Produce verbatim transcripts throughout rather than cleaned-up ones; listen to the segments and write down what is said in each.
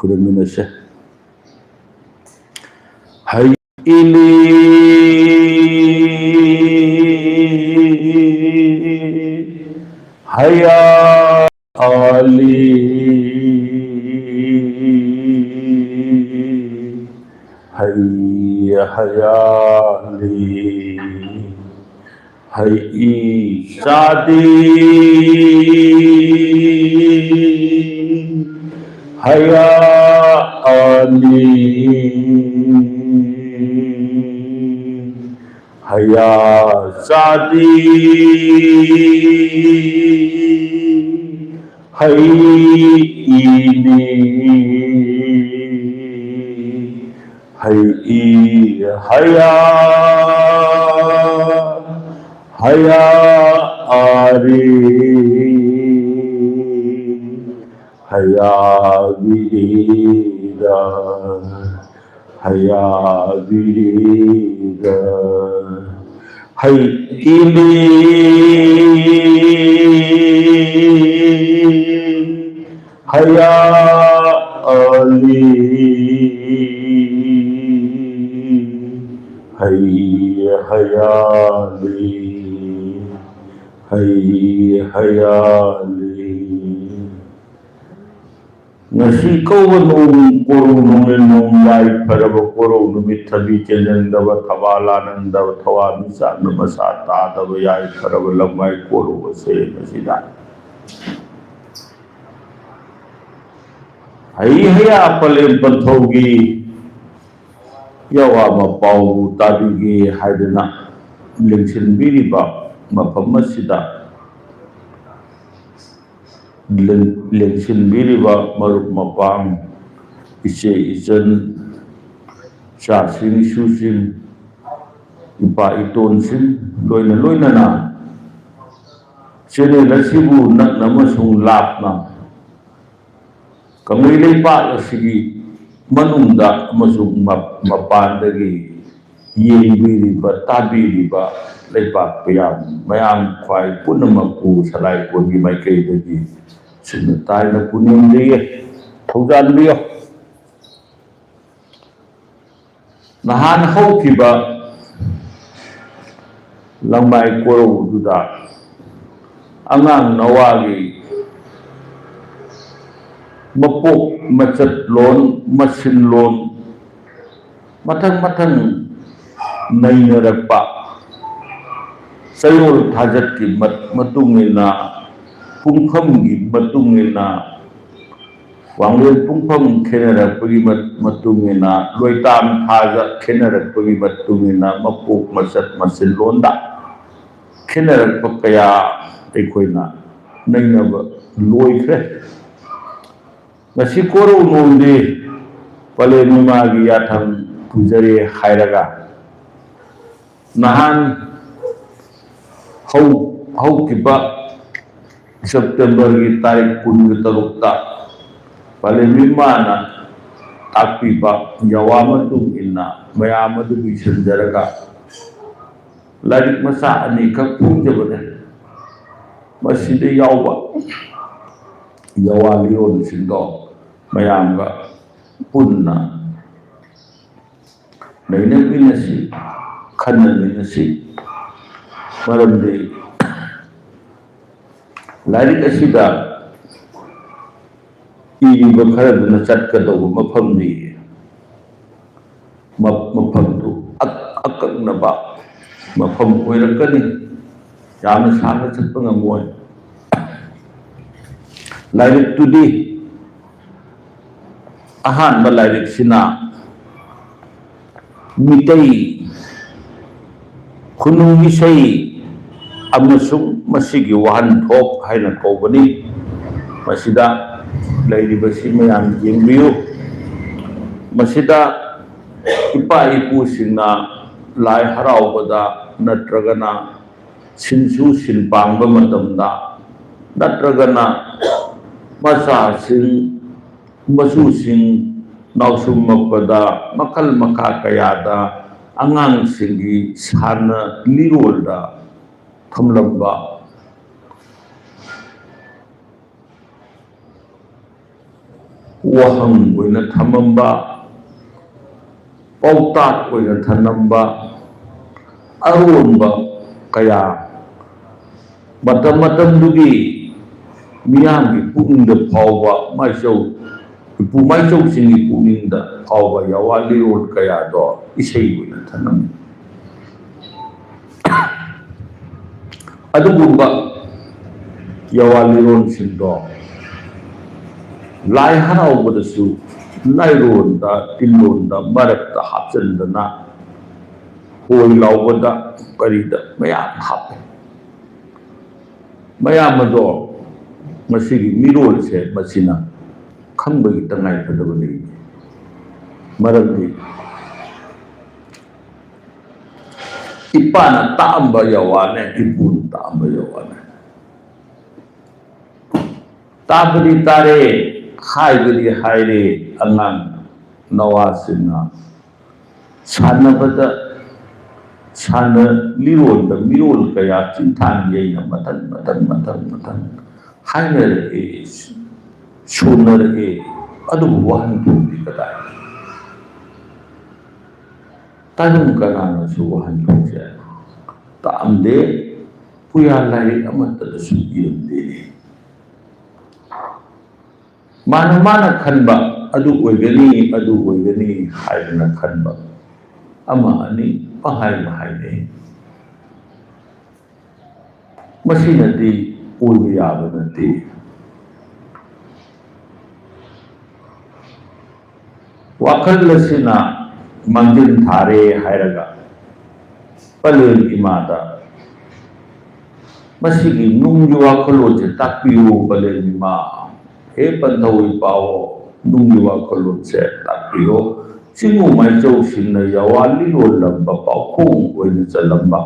ꯂꯣꯏꯃꯤꯟꯅꯁꯦ꯫ ꯍꯩ ꯏꯂꯤ ꯍꯌꯥ ꯑꯂꯤ ꯍꯩ ꯍꯌꯥꯂꯤ ꯍꯩ ꯏ ꯆꯥꯗꯤ ꯍꯌꯥ ꯑꯅꯤ ꯍꯌꯥ ꯆꯥꯗꯤ ꯍꯩ ꯏꯅꯤ ꯍꯩ ꯏ ꯍꯌꯥ ꯍꯌꯥ ꯑꯔꯤ ꯍꯌꯥ ꯕꯤꯔꯤꯗ ꯍꯌꯥ ꯕꯤꯔꯤꯗ ꯍꯩ ꯏꯂꯤ ꯍꯌꯥ ꯑꯂꯤ ꯍꯩ ꯍꯌꯥꯂꯤ ꯍꯩ ꯍꯌꯥꯂꯤ ꯉꯁꯤ ꯀꯧꯕ ꯅꯣꯡ ꯀꯣꯔꯧ ꯅꯣꯡꯂꯦꯟ ꯅꯣꯡ ꯌꯥꯏꯐꯔꯕ ꯀꯣꯔꯧ ꯅꯨꯃꯤꯠ ꯊꯕꯤ ꯆꯦꯟꯖꯪꯗꯕ ꯊꯕꯥ ꯂꯥꯅꯪꯗꯕ ꯊꯋꯥ ꯃꯤꯆꯥꯛꯅ ꯃꯁꯥ ꯇꯥꯗꯕ ꯌꯥꯏꯐꯔꯕ ꯂꯝꯃꯥꯏ ꯀꯣꯔꯧ ꯑꯁꯦ ꯉꯁꯤꯗ ꯍꯩ ꯍꯌꯥ ꯄꯂꯦꯝ ꯄꯟꯊꯧꯒꯤ ꯌꯥꯋꯥ ꯃꯄꯥꯎꯕꯨ ꯇꯥꯕꯤꯒꯦ ꯍꯥꯏꯗꯨꯅ ꯂꯦꯡꯁꯤꯟꯕꯤꯔꯤꯕ ꯃꯐꯝ ꯑꯁꯤꯗ ꯂꯦꯡ- ꯂꯦꯡꯁꯤꯟꯕꯤꯔꯤꯕ ꯃꯔꯨꯞ ꯃꯄꯥꯡ, ꯏꯆꯦ ꯏꯆꯟ, ꯏꯆꯥꯁꯤꯡ ꯏꯁꯨꯁꯤꯡ, ꯏꯄꯥ ꯏꯇꯣꯟꯁꯤꯡ ꯂꯣꯏꯅ ꯂꯣꯏꯅꯅ ꯆꯦꯅꯦꯜ ꯑꯁꯤꯕꯨ ꯅꯛꯅ ꯑꯃꯁꯨꯡ ꯂꯥꯞꯅ ꯀꯪꯂꯩ ꯂꯩꯄꯥꯛ ꯑꯁꯤꯒꯤ ꯃꯅꯨꯡꯗ ꯑꯃꯁꯨꯡ ꯃ- ꯃꯄꯥꯟꯗꯒꯤ ꯌꯦꯡꯕꯤꯔꯤꯕ, ꯇꯥꯕꯤꯔꯤꯕ ꯂꯩꯄꯥꯛ ꯃꯌꯥꯝ, ꯃꯌꯥꯝ ꯈ꯭ꯋꯥꯏ ꯄꯨꯝꯅꯃꯛꯄꯨ ꯁꯂꯥꯏ ꯀꯣꯟꯒꯤ ꯃꯥꯏꯀꯩꯗꯒꯤ ꯁꯤꯡꯅ ꯇꯥꯏꯅ ꯄꯨꯅꯤꯡꯖꯩ꯫ ꯊꯧꯖꯥꯟꯕꯤꯌꯣ꯫ ꯅꯍꯥꯟ ꯍꯧꯈꯤꯕ ꯂꯪꯃꯥꯏ ꯀꯣꯔꯧꯗꯨꯗ ꯑꯉꯥꯡ ꯅꯋꯥꯒꯤ ꯃꯄꯣꯛ ꯃꯆꯠꯂꯣꯟ, ꯃꯁꯤꯟꯂꯣꯟ, ꯃꯊꯪ ꯃꯊꯪ ꯅꯩꯅꯔꯛꯄ, ꯆꯌꯣꯜ ꯊꯥꯖꯠꯀꯤ ꯃꯠ-, ꯃꯇꯨꯡ ꯏꯟꯅ, ꯄꯨꯡꯐꯝꯒꯤ ꯃꯇꯨꯡ ꯏꯟꯅ, ꯋꯥꯡꯂꯦꯟ ꯄꯨꯡꯐꯝ ꯈꯦꯠꯅꯔꯛꯄꯒꯤ ꯃꯠ-, ꯃꯇꯨꯡ ꯏꯟꯅ, ꯂꯣꯏꯇꯥꯝ ꯊꯥꯖ ꯈꯦꯠꯅꯔꯛꯄꯒꯤ ꯃꯇꯨꯡ ꯏꯟꯅ, ꯃꯄꯣꯛ ꯃꯆꯠ ꯃꯁꯤꯟꯂꯣꯟꯗ ꯈꯦꯠꯅꯔꯛꯄ ꯀꯌꯥ ꯑꯩꯈꯣꯏꯅ ꯅꯩꯅꯕ ꯂꯣꯏꯈ꯭ꯔꯦ꯫ ꯉꯁꯤ ꯀꯣꯔꯧꯅꯣꯝꯗꯤ ꯄꯂꯦꯝ ꯏꯃꯥꯒꯤ ꯌꯥꯊꯪ ꯄꯨꯖꯔꯦ ꯍꯥꯏꯔꯒ, ꯅꯍꯥꯟ ꯍꯧ-, ꯍꯧꯈꯤꯕ ꯁꯦꯞꯇꯦꯝꯕꯔꯒꯤ ꯇꯥꯔꯤꯛ ꯀꯨꯟꯒ ꯇꯔꯨꯛꯇ ꯄꯂꯦꯝ ꯏꯃꯥꯅ ꯇꯥꯛꯄꯤꯕ ꯌꯥꯋꯥ ꯃꯇꯨꯡ ꯏꯟꯅ ꯃꯌꯥꯝ ꯑꯗꯨ ꯏꯁꯤꯟꯖꯔꯒ ꯂꯥꯏꯔꯤꯛ ꯃꯆꯥ ꯑꯅꯤꯈꯛ ꯐꯣꯡꯖꯕꯅꯦ꯫ ꯃꯁꯤꯗ ꯌꯥꯎꯕ ꯌꯥꯋꯥ ꯂꯤꯔꯣꯟꯁꯤꯡꯗꯣ ꯃꯌꯥꯝꯒ ꯄꯨꯟꯅ ꯅꯩꯅꯃꯤꯟꯅꯁꯤ, ꯈꯟꯅꯃꯤꯟꯅꯁꯤ꯫ ꯃꯔꯝꯗꯤ ꯂꯥꯏꯔꯤꯛ ꯑꯁꯤꯗ ꯏꯔꯤꯕ ꯈꯔꯗꯨꯅ ꯆꯠꯀꯗꯧꯕ ꯃꯐꯝꯗꯤ ꯃ-, ꯃꯐꯝꯗꯨ ꯑꯛ-, ꯑꯀꯛꯅꯕ ꯃꯐꯝ ꯑꯣꯏꯔꯛꯀꯅꯤ꯫ ꯌꯥꯝꯅ ꯁꯥꯡꯅ ꯆꯠꯄ ꯉꯝꯃꯣꯏ꯫ ꯂꯥꯏꯔꯤꯛꯇꯨꯗꯤ, ꯑꯍꯥꯟꯕ ꯂꯥꯏꯔꯤꯛꯁꯤꯅ ꯃꯤꯇꯩ ꯈꯨꯅꯨꯡ ꯏꯁꯩ ꯑꯃꯁꯨꯡ ꯃꯁꯤꯒꯤ ꯋꯥꯍꯟꯊꯣꯛ ꯍꯥꯏꯅ ꯀꯧꯕꯅꯤ꯫ ꯃꯁꯤꯗ ꯂꯩꯔꯤꯕꯁꯤ ꯃꯌꯥꯝ ꯌꯦꯡꯕꯤꯌꯨ꯫ ꯃꯁꯤꯗ ꯏꯄꯥ ꯏꯄꯨꯁꯤꯡꯅ ꯂꯥꯏ ꯍꯔꯥꯎꯕꯗ ꯅꯠꯇ꯭ꯔꯒꯅ ꯁꯤꯟꯁꯨ ꯁꯤꯟ ꯄꯥꯡꯕ ꯃꯇꯝꯗ ꯅꯠꯇ꯭ꯔꯒꯅ ꯃꯆꯥꯁꯤꯡ, ꯃꯁꯨꯁꯤꯡ ꯅꯥꯎꯁꯨꯝꯃꯛꯄꯗ ꯃꯈꯜ ꯃꯈꯥ ꯀꯌꯥꯗ ꯑꯉꯥꯡꯁꯤꯡꯒꯤ ꯁꯥꯟꯅ ꯂꯤꯔꯣꯜꯗ ꯊꯝꯂꯝꯕ ꯋꯥꯍꯪ ꯑꯣꯏꯅ ꯊꯝꯃꯝꯕ, ꯄꯥꯎꯇꯥꯛ ꯑꯣꯏꯅ ꯊꯝꯂꯝꯕ ꯑꯔꯣꯟꯕ ꯀꯌꯥ, ꯃꯇꯝ ꯃꯇꯝꯗꯨꯒꯤ ꯃꯤꯌꯥꯝꯒꯤ ꯄꯨꯛꯅꯤꯡꯗ ꯐꯥꯎꯕ ꯃꯥꯏꯆꯧ, ꯏꯄꯨ ꯃꯥꯏꯆꯧꯁꯤꯡꯒꯤ ꯄꯨꯛꯅꯤꯡꯗ ꯐꯥꯎꯕ ꯌꯥꯋꯥ ꯂꯤꯔꯣꯜ ꯀꯌꯥꯗꯣ ꯏꯁꯩ ꯑꯣꯏꯅ ꯊꯝꯂꯝꯃꯤ꯫ ꯑꯗꯨꯒꯨꯝꯕ ꯌꯥꯋꯥ ꯂꯤꯔꯣꯜꯁꯤꯡꯗꯣ ꯂꯥꯏ ꯍꯔꯥꯎꯕꯗꯁꯨ ꯂꯥꯏꯔꯣꯟꯗ, ꯇꯤꯜꯂꯣꯟꯗ ꯃꯔꯛꯇ ꯍꯥꯞꯆꯤꯟꯗꯅ ꯍꯣꯏ ꯂꯥꯎꯕꯗ ꯀꯔꯤꯗ ꯃꯌꯥꯝ ꯍꯥꯞꯄꯦ꯫ ꯃꯌꯥꯝ ꯑꯗꯣ ꯃꯁꯤꯒꯤ ꯃꯤꯔꯣꯜꯁꯦ ꯃꯁꯤꯅ ꯈꯪꯕꯒꯤ ꯇꯉꯥꯏ ꯐꯗꯕ ꯂꯩ꯫ ꯃꯔꯝꯗꯤ ꯏꯄꯥꯅ ꯇꯥꯛꯑꯝꯕ ꯌꯥꯋꯥꯅꯦ, ꯏꯄꯨꯅ ꯇꯥꯛꯑꯝꯕ ꯌꯥꯋꯥꯅꯦ꯫ ꯇꯥꯕꯗꯤ ꯇꯥꯔꯦ, ꯍꯥꯏꯕꯗꯤ ꯍꯥꯏꯔꯦ, ꯑꯉꯥꯡ ꯅꯋꯥꯁꯤꯡꯅ ꯁꯥꯟꯅꯕꯗ, ꯁꯥꯟꯅ ꯂꯤꯔꯣꯟꯗ ꯃꯤꯔꯣꯜ ꯀꯌꯥ ꯆꯤꯟꯊꯥꯡ ꯌꯩꯅ ꯃꯊꯪ, ꯃꯊꯪ, ꯃꯊꯪ, ꯃꯊꯪ ꯍꯥꯏꯅꯔꯛꯑꯦ, ꯁꯣꯟꯅꯔꯛꯑꯦ꯫ ꯑꯗꯨꯕꯨ ꯋꯥꯍꯟꯊꯣꯛꯇꯤ ꯀꯗꯥꯏ? ꯇꯥꯏꯕꯪ ꯀꯅꯥꯅꯁꯨ ꯋꯥꯍꯟꯊꯣꯛꯁꯦ ꯇꯥꯛꯑꯝꯗꯦ, ꯄꯨꯌꯥ ꯂꯥꯏꯔꯤꯛ ꯑꯃꯠꯇꯗꯁꯨ ꯏꯔꯝꯗꯦꯅꯦ꯫ ꯃꯥꯅ, ꯃꯥꯅ ꯈꯟꯕ ꯑꯗꯨ ꯑꯣꯏꯒꯅꯤ, ꯑꯗꯨ ꯑꯣꯏꯒꯅꯤ ꯍꯥꯏꯗꯅ ꯈꯟꯕ ꯑꯃ ꯑꯅꯤ ꯄꯪꯍꯥꯏ ꯃꯍꯥꯏꯅꯩ꯫ ꯃꯁꯤꯅꯗꯤ ꯑꯣꯏꯕ ꯌꯥꯕ ꯅꯠꯇꯦ꯫ ꯋꯥꯈꯜ ꯑꯁꯤꯅ ꯃꯥꯡꯖꯤꯟ ꯊꯥꯔꯦ ꯍꯥꯏꯔꯒ ꯄꯂꯦꯜ ꯏꯃꯥꯗ ꯃꯁꯤꯒꯤ ꯅꯨꯡꯒꯤ ꯋꯥꯈꯜꯂꯣꯟꯁꯦ ꯇꯥꯛꯄꯤꯌꯨ, ꯄꯂꯦꯜ ꯏꯃꯥ, ꯍꯦ ꯄꯟꯊꯧ ꯏꯄꯥꯑꯣ, ꯅꯨꯡꯒꯤ ꯋꯥꯈꯜꯂꯣꯟꯁꯦ ꯇꯥꯛꯄꯤꯌꯨ꯫ ꯆꯤꯡꯉꯨ ꯃꯥꯏꯆꯧꯁꯤꯡꯅ ꯌꯥꯋꯥ ꯂꯤꯔꯣꯜꯂꯝꯕ, ꯄꯥꯎꯈꯣꯡ ꯑꯣꯏꯅ ꯆꯜꯂꯝꯕ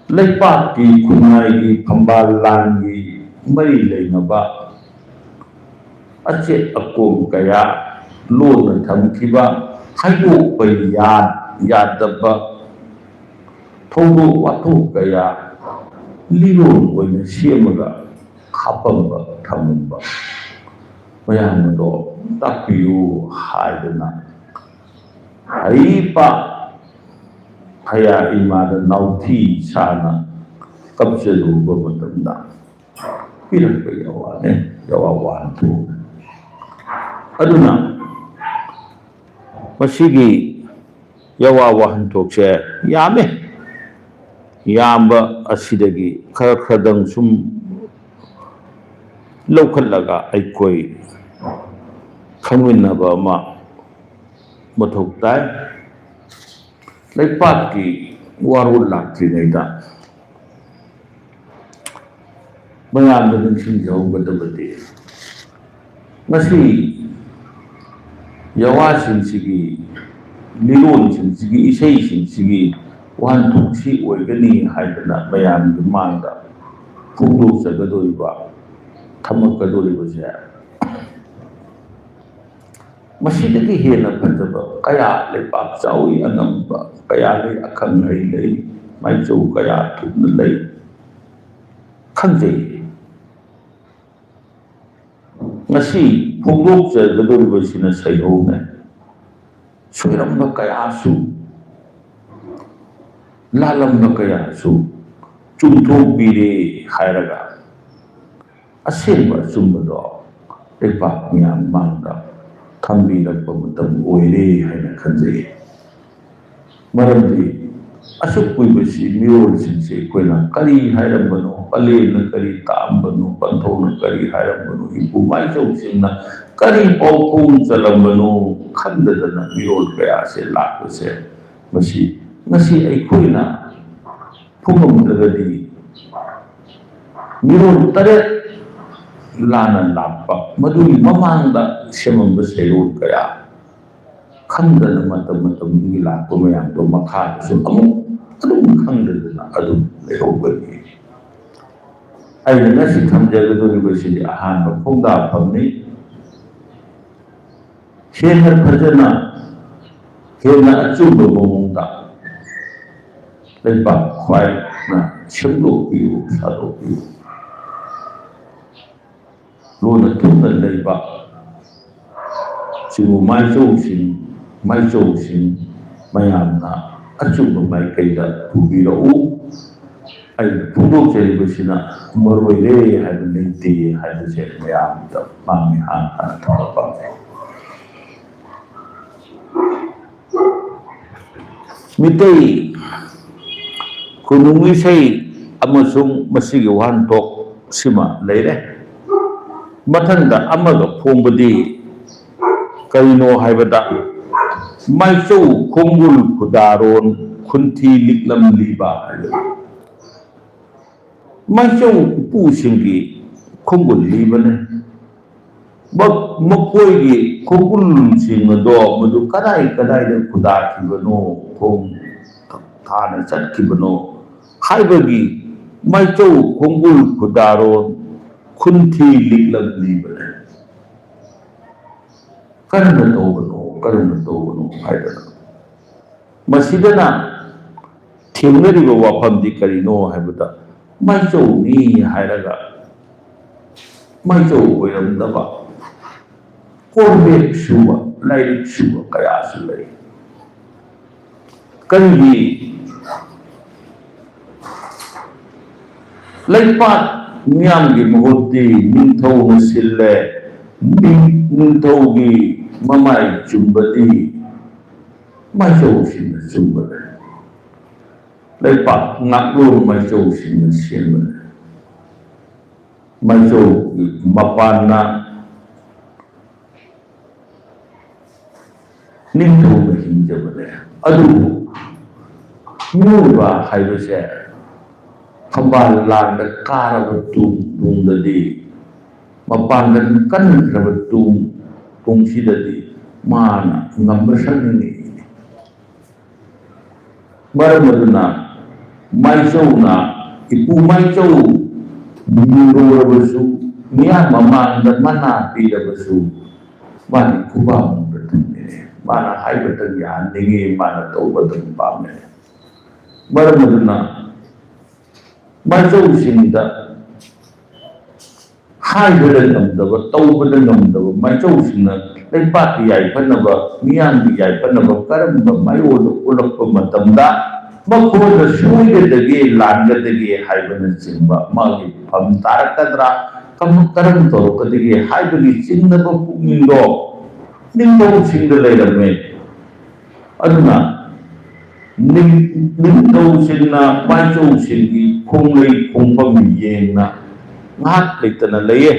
ꯂꯩꯄꯥꯛꯀꯤ ꯈꯨꯟꯅꯥꯏꯒꯤ ꯐꯝꯕꯥꯜ ꯂꯥꯟꯒꯤ ꯃꯔꯤ ꯂꯩꯅꯕ ꯑꯆꯦꯠ ꯑꯀꯣꯝ ꯀꯌꯥ ꯂꯣꯟꯅ ꯊꯝꯈꯤꯕ, ꯍꯥꯏꯗꯣꯛꯄ ꯌꯥ-, ꯌꯥꯗꯕ ꯊꯧꯗꯣꯛ ꯋꯥꯊꯣꯛ ꯀꯌꯥ ꯂꯤꯔꯣꯜ ꯑꯣꯏꯅ ꯁꯦꯝꯃꯒ ꯍꯥꯞꯄꯝꯕ ꯊꯝꯃꯝꯕ ꯃꯌꯥꯝ ꯑꯗꯣ ꯇꯥꯛꯄꯤꯌꯨ ꯍꯥꯏꯗꯅ ꯍꯩꯄꯥ ꯍꯌꯥ ꯏꯃꯥꯗ ꯅꯥꯎꯊꯤ ꯁꯥꯅ ꯀꯞꯆꯔꯨꯕ ꯃꯇꯝꯗ ꯄꯤꯔꯛꯄ ꯌꯥꯋꯥꯅꯦ, ꯌꯥꯋꯥ ꯋꯥꯍꯟꯊꯣꯛ꯫ ꯑꯗꯨꯅ ꯃꯁꯤꯒꯤ ꯌꯥꯋꯥ ꯋꯥꯍꯟꯊꯣꯛꯁꯦ ꯌꯥꯝꯃꯦ꯫ ꯌꯥꯝꯕ ꯑꯁꯤꯗꯒꯤ ꯈꯔ ꯈꯔꯗꯪ ꯁꯨꯝ ꯂꯧꯈꯠꯂꯒ ꯑꯩꯈꯣꯏ ꯈꯪꯃꯤꯟꯅꯕ ꯑꯃ ꯃꯊꯧ ꯇꯥꯏ꯫ ꯂꯩꯄꯥꯛꯀꯤ ꯋꯥꯔꯣꯜ ꯂꯥꯛꯇ꯭ꯔꯤꯉꯩꯗ ꯃꯌꯥꯝꯗ ꯅꯤꯡꯁꯤꯡꯖꯍꯧꯒꯗꯕꯗꯤ ꯉꯁꯤ ꯌꯥꯋꯥꯁꯤꯡꯁꯤꯒꯤ, ꯂꯤꯔꯣꯟꯁꯤꯡꯁꯤꯒꯤ, ꯏꯁꯩꯁꯤꯡꯁꯤꯒꯤ ꯋꯥꯍꯟꯊꯣꯛꯁꯤ ꯑꯣꯏꯒꯅꯤ ꯍꯥꯏꯗꯅ ꯃꯌꯥꯝꯒꯤ ꯃꯥꯡꯗ ꯐꯣꯡꯗꯣꯛꯆꯒꯗꯧꯔꯤꯕ, ꯊꯝꯃꯛꯀꯗꯧꯔꯤꯕꯁꯦ ꯃꯁꯤꯗꯒꯤ ꯍꯦꯟꯅ ꯐꯖꯕ ꯀꯌꯥ ꯂꯩꯄꯥꯛ ꯆꯥꯎꯏ, ꯑꯉꯝꯕ ꯀꯌꯥ ꯂꯩ, ꯑꯈꯪ ꯑꯍꯩ ꯂꯩ, ꯃꯥꯏꯆꯧ ꯀꯌꯥ ꯊꯨꯞꯅ ꯂꯩ꯫ ꯈꯪꯖꯩ꯫ ꯉꯁꯤ ꯐꯣꯡꯗꯣꯛꯆꯒꯗꯧꯔꯤꯕꯁꯤꯅ ꯁꯩꯍꯧꯅꯦ꯫ ꯁꯣꯏꯔꯝꯕ ꯀꯌꯥꯁꯨ, ꯂꯥꯜꯂꯝꯕ ꯀꯌꯥꯁꯨ ꯆꯨꯝꯊꯣꯛꯄꯤꯔꯦ ꯍꯥꯏꯔꯒ ꯑꯁꯦꯡꯕ ꯑꯆꯨꯝꯕꯗꯣ ꯂꯩꯄꯥꯛ ꯃꯤꯌꯥꯝ ꯃꯥꯡꯗ ꯊꯝꯕꯤꯔꯛꯄ ꯃꯇꯝ ꯑꯣꯏꯔꯦ ꯍꯥꯏꯅ ꯈꯟꯖꯩ꯫ ꯃꯔꯝꯗꯤ ꯑꯁꯨꯛ ꯀꯨꯏꯕꯁꯤ ꯃꯤꯔꯣꯜꯁꯤꯡꯁꯤ ꯑꯩꯈꯣꯏꯅ ꯀꯔꯤ ꯍꯥꯏꯔꯝꯕꯅꯣ, ꯄꯂꯦꯝꯅ ꯀꯔꯤ ꯇꯥꯛꯑꯝꯕꯅꯣ, ꯄꯟꯊꯧꯅ ꯀꯔꯤ ꯍꯥꯏꯔꯝꯕꯅꯣ, ꯏꯄꯨ ꯃꯥꯏꯆꯧꯁꯤꯡꯅ ꯀꯔꯤ ꯄꯥꯎꯈꯣꯡ ꯆꯜꯂꯝꯕꯅꯣ ꯈꯪꯗꯗꯅ ꯃꯤꯔꯣꯜ ꯀꯌꯥꯁꯦ ꯂꯥꯛꯄꯁꯦ, ꯃꯁꯤ ꯉꯁꯤ ꯑꯩꯈꯣꯏꯅ ꯐꯨꯝꯃꯝꯗ꯭ꯔꯒꯗꯤ ꯃꯤꯔꯣꯜ ꯇꯔꯦꯠ ꯂꯥꯟꯅ ꯂꯥꯛꯄ, ꯃꯗꯨꯒꯤ ꯃꯃꯥꯡꯗ ꯁꯦꯝꯃꯝꯕ ꯁꯩꯔꯣꯜ ꯀꯌꯥ ꯈꯪꯗꯅ ꯃꯇꯝ ꯃꯇꯝꯗꯨꯒꯤ ꯂꯥꯛꯄ ꯃꯌꯥꯝꯗꯣ ꯃꯈꯥꯗꯁꯨ ꯑꯃꯨꯛ ꯑꯗꯨꯝ ꯈꯪꯗꯗꯅ ꯑꯗꯨꯝ ꯂꯩꯍꯧꯕꯅꯤ꯫ ꯑꯩꯅ ꯉꯁꯤ ꯊꯝꯖꯒꯗꯧꯔꯤꯕꯁꯤꯗꯤ ꯑꯍꯥꯟꯕ ꯈꯣꯡꯗꯥꯐꯝꯅꯤ꯫ ꯍꯦꯟꯅ ꯐꯖꯅ, ꯍꯦꯟꯅ ꯑꯆꯨꯝꯕ ꯃꯑꯣꯡꯗ ꯂꯩꯄꯥꯛ ꯈ꯭ꯋꯥꯏꯅ ꯁꯦꯝꯗꯣꯛꯄꯤꯌꯨ, ꯁꯥꯗꯣꯛꯄꯤꯌꯨ꯫ ꯂꯣꯟꯅ ꯊꯨꯞꯅ ꯂꯩꯕ ꯆꯤꯡꯉꯨ ꯃꯥꯏꯆꯧꯁꯤꯡ, ꯃꯥꯏꯆꯧꯁꯤꯡ ꯃꯌꯥꯝꯅ ꯑꯆꯨꯝꯕ ꯃꯥꯏꯀꯩꯗ ꯄꯨꯕꯤꯔꯛꯎ꯫ ꯑꯩꯅ ꯐꯣꯡꯗꯣꯛꯆꯔꯤꯕꯁꯤꯅ ꯃꯔꯨ ꯑꯣꯏꯔꯦ ꯍꯥꯏꯕ ꯂꯩꯇꯦ ꯍꯥꯏꯕꯁꯦ ꯃꯌꯥꯝꯗ ꯃꯥꯡꯉꯦ ꯍꯥꯟꯅ ꯍꯥꯟꯅ ꯊꯝꯕ ꯄꯥꯝꯖꯩ꯫ ꯃꯤꯇꯩ ꯈꯨꯅꯨꯡ ꯏꯁꯩ ꯑꯃꯁꯨꯡ ꯃꯁꯤꯒꯤ ꯋꯥꯍꯟꯊꯣꯛ ꯁꯤꯃ ꯂꯩꯔꯦ꯫ ꯃꯊꯪꯗ ꯑꯃꯒ ꯐꯣꯡꯕꯗꯤ ꯀꯔꯤꯅꯣ ꯍꯥꯏꯕꯗ, ꯃꯥꯏꯆꯧ ꯈꯣꯡꯒꯨꯜ ꯈꯨꯗꯥꯔꯣꯟ ꯈꯨꯟꯊꯤ ꯂꯤꯛꯂꯝ ꯂꯤꯕ ꯍꯥꯏꯕ꯫ ꯃꯥꯏꯆꯧ ꯎꯄꯨꯁꯤꯡꯒꯤ ꯈꯣꯡꯒꯨꯜ ꯂꯤꯕꯅꯤ꯫ ꯃ-, ꯃꯈꯣꯏꯒꯤ ꯈꯣꯡꯒꯨꯜꯁꯤꯡ ꯑꯗꯣ ꯃꯗꯨ ꯀꯗꯥꯏ ꯀꯗꯥꯏꯗ ꯈꯨꯗꯥꯈꯤꯕꯅꯣ, ꯈꯣꯡ ꯊꯥꯅ ꯆꯠꯈꯤꯕꯅꯣ ꯍꯥꯏꯕꯒꯤ ꯃꯥꯏꯆꯧ ꯈꯣꯡꯒꯨꯜ ꯈꯨꯗꯥꯔꯣꯟ ꯈꯨꯟꯊꯤ ꯂꯤꯛꯂꯝ ꯂꯤꯕꯅꯤ꯫ ꯀꯔꯝꯅ ꯇꯧꯕꯅꯣ, ꯀꯔꯝꯅ ꯇꯧꯕꯅꯣ ꯍꯥꯏꯗꯅ꯫ ꯃꯁꯤꯗꯅ ꯊꯦꯡꯅꯔꯤꯕ ꯋꯥꯐꯝꯗꯤ ꯀꯔꯤꯅꯣ ꯍꯥꯏꯕꯗ, ꯃꯥꯏꯆꯧꯅꯤ ꯍꯥꯏꯔꯒ ꯃꯥꯏꯆꯧ ꯑꯣꯏꯔꯝꯗꯕ ꯀꯣꯔꯕꯦꯛ ꯁꯨꯕ, ꯂꯥꯏꯔꯤꯛ ꯁꯨꯕ ꯀꯌꯥꯁꯨ ꯂꯩ꯫ ꯀꯔꯤꯒꯤ ꯂꯩꯄꯥꯛ ꯃꯤꯌꯥꯝꯒꯤ ꯃꯍꯨꯠꯇꯤ ꯅꯤꯡꯊꯧꯅ ꯁꯤꯜꯂꯦ? ꯅꯤꯡ-, ꯅꯤꯡꯊꯧꯒꯤ ꯃꯃꯥꯏ ꯆꯨꯝꯕꯗꯤ ꯃꯥꯏꯆꯧꯁꯤꯡꯅ ꯆꯨꯝꯕꯅꯦ꯫ ꯂꯩꯄꯥꯛ ꯉꯥꯛꯂꯣꯟ ꯃꯥꯏꯆꯧꯁꯤꯡꯅ ꯁꯦꯝꯕꯅꯦ꯫ ꯃꯥꯏꯆꯧꯒꯤ ꯃꯄꯥꯟꯅ ꯅꯤꯡꯊꯧꯅ ꯍꯤꯡꯖꯕꯅꯦ꯫ ꯑꯗꯨꯕꯨ ꯃꯤꯑꯣꯏꯕ ꯍꯥꯏꯕꯁꯦ ꯊꯝꯕꯥꯜ ꯂꯥꯟꯗ ꯀꯥꯔꯕ ꯇꯨꯡ-, ꯇꯨꯡꯗꯗꯤ, ꯃꯄꯥꯡꯒꯜ ꯀꯟꯈ꯭ꯔꯕ ꯇꯨꯡ-, ꯇꯨꯡꯁꯤꯗꯗꯤ ꯃꯥꯅ ꯉꯝꯕ ꯁꯛꯅꯤꯡꯉꯤ꯫ ꯃꯔꯝ ꯑꯗꯨꯅ ꯃꯥꯏꯆꯧꯅ ꯏꯄꯨ ꯃꯥꯏꯆꯧ ꯃꯤꯡꯒꯧꯔꯕꯁꯨ, ꯃꯤꯌꯥꯝ ꯃꯃꯥꯡꯗ ꯃꯅꯥ ꯄꯤꯔꯕꯁꯨ, ꯃꯥꯗꯤ ꯈꯨꯕꯥꯛꯃꯨꯛꯇ ꯊꯝꯃꯦ꯫ ꯃꯥꯅ ꯍꯥꯏꯕꯇꯪ ꯌꯥꯍꯟꯅꯤꯡꯉꯤ, ꯃꯥꯅ ꯇꯧꯕꯇꯪ ꯄꯥꯝꯃꯦ꯫ ꯃꯔꯝ ꯑꯗꯨꯅ ꯃꯥꯏꯆꯧꯁꯤꯡꯗ ꯍꯥꯏꯕꯗ ꯉꯝꯗꯕ, ꯇꯧꯕꯗ ꯉꯝꯗꯕ ꯃꯥꯏꯆꯧꯁꯤꯡꯅ ꯂꯩꯕꯥꯛꯀꯤ ꯌꯥꯏꯐꯅꯕ, ꯃꯤꯌꯥꯝꯒꯤ ꯌꯥꯏꯐꯅꯕ ꯀꯔꯝꯕ ꯃꯥꯏꯑꯣꯟꯗ ꯎꯠꯂꯛꯄ ꯃꯇꯝꯗ, ꯃꯈꯣꯏꯅ ꯁꯣꯏꯒꯗꯒꯦ, ꯂꯥꯟꯒꯗꯒꯦ ꯍꯥꯏꯕꯅꯆꯤꯡꯕ, ꯃꯥꯒꯤ ꯐꯝ ꯇꯥꯔꯛꯀꯗ꯭ꯔꯥ, ꯀꯝ-, ꯀꯔꯝ ꯇꯧꯔꯛꯀꯗꯒꯦ ꯍꯥꯏꯕꯒꯤ ꯆꯤꯡꯅꯕ ꯄꯨꯛꯅꯤꯡꯗꯣ ꯅꯤꯡꯊꯧꯁꯤꯡꯗ ꯂꯩꯔꯝꯃꯦ꯫ ꯑꯗꯨꯅ ꯅꯤꯡ-, ꯅꯤꯡꯊꯧꯁꯤꯡꯅ ꯃꯥꯏꯆꯧꯁꯤꯡꯒꯤ ꯈꯣꯡꯂꯩ ꯈꯣꯡꯐꯝ ꯌꯦꯡꯅ ꯉꯥꯏꯍꯥꯛ ꯂꯩꯇꯅ ꯂꯩꯌꯦ꯫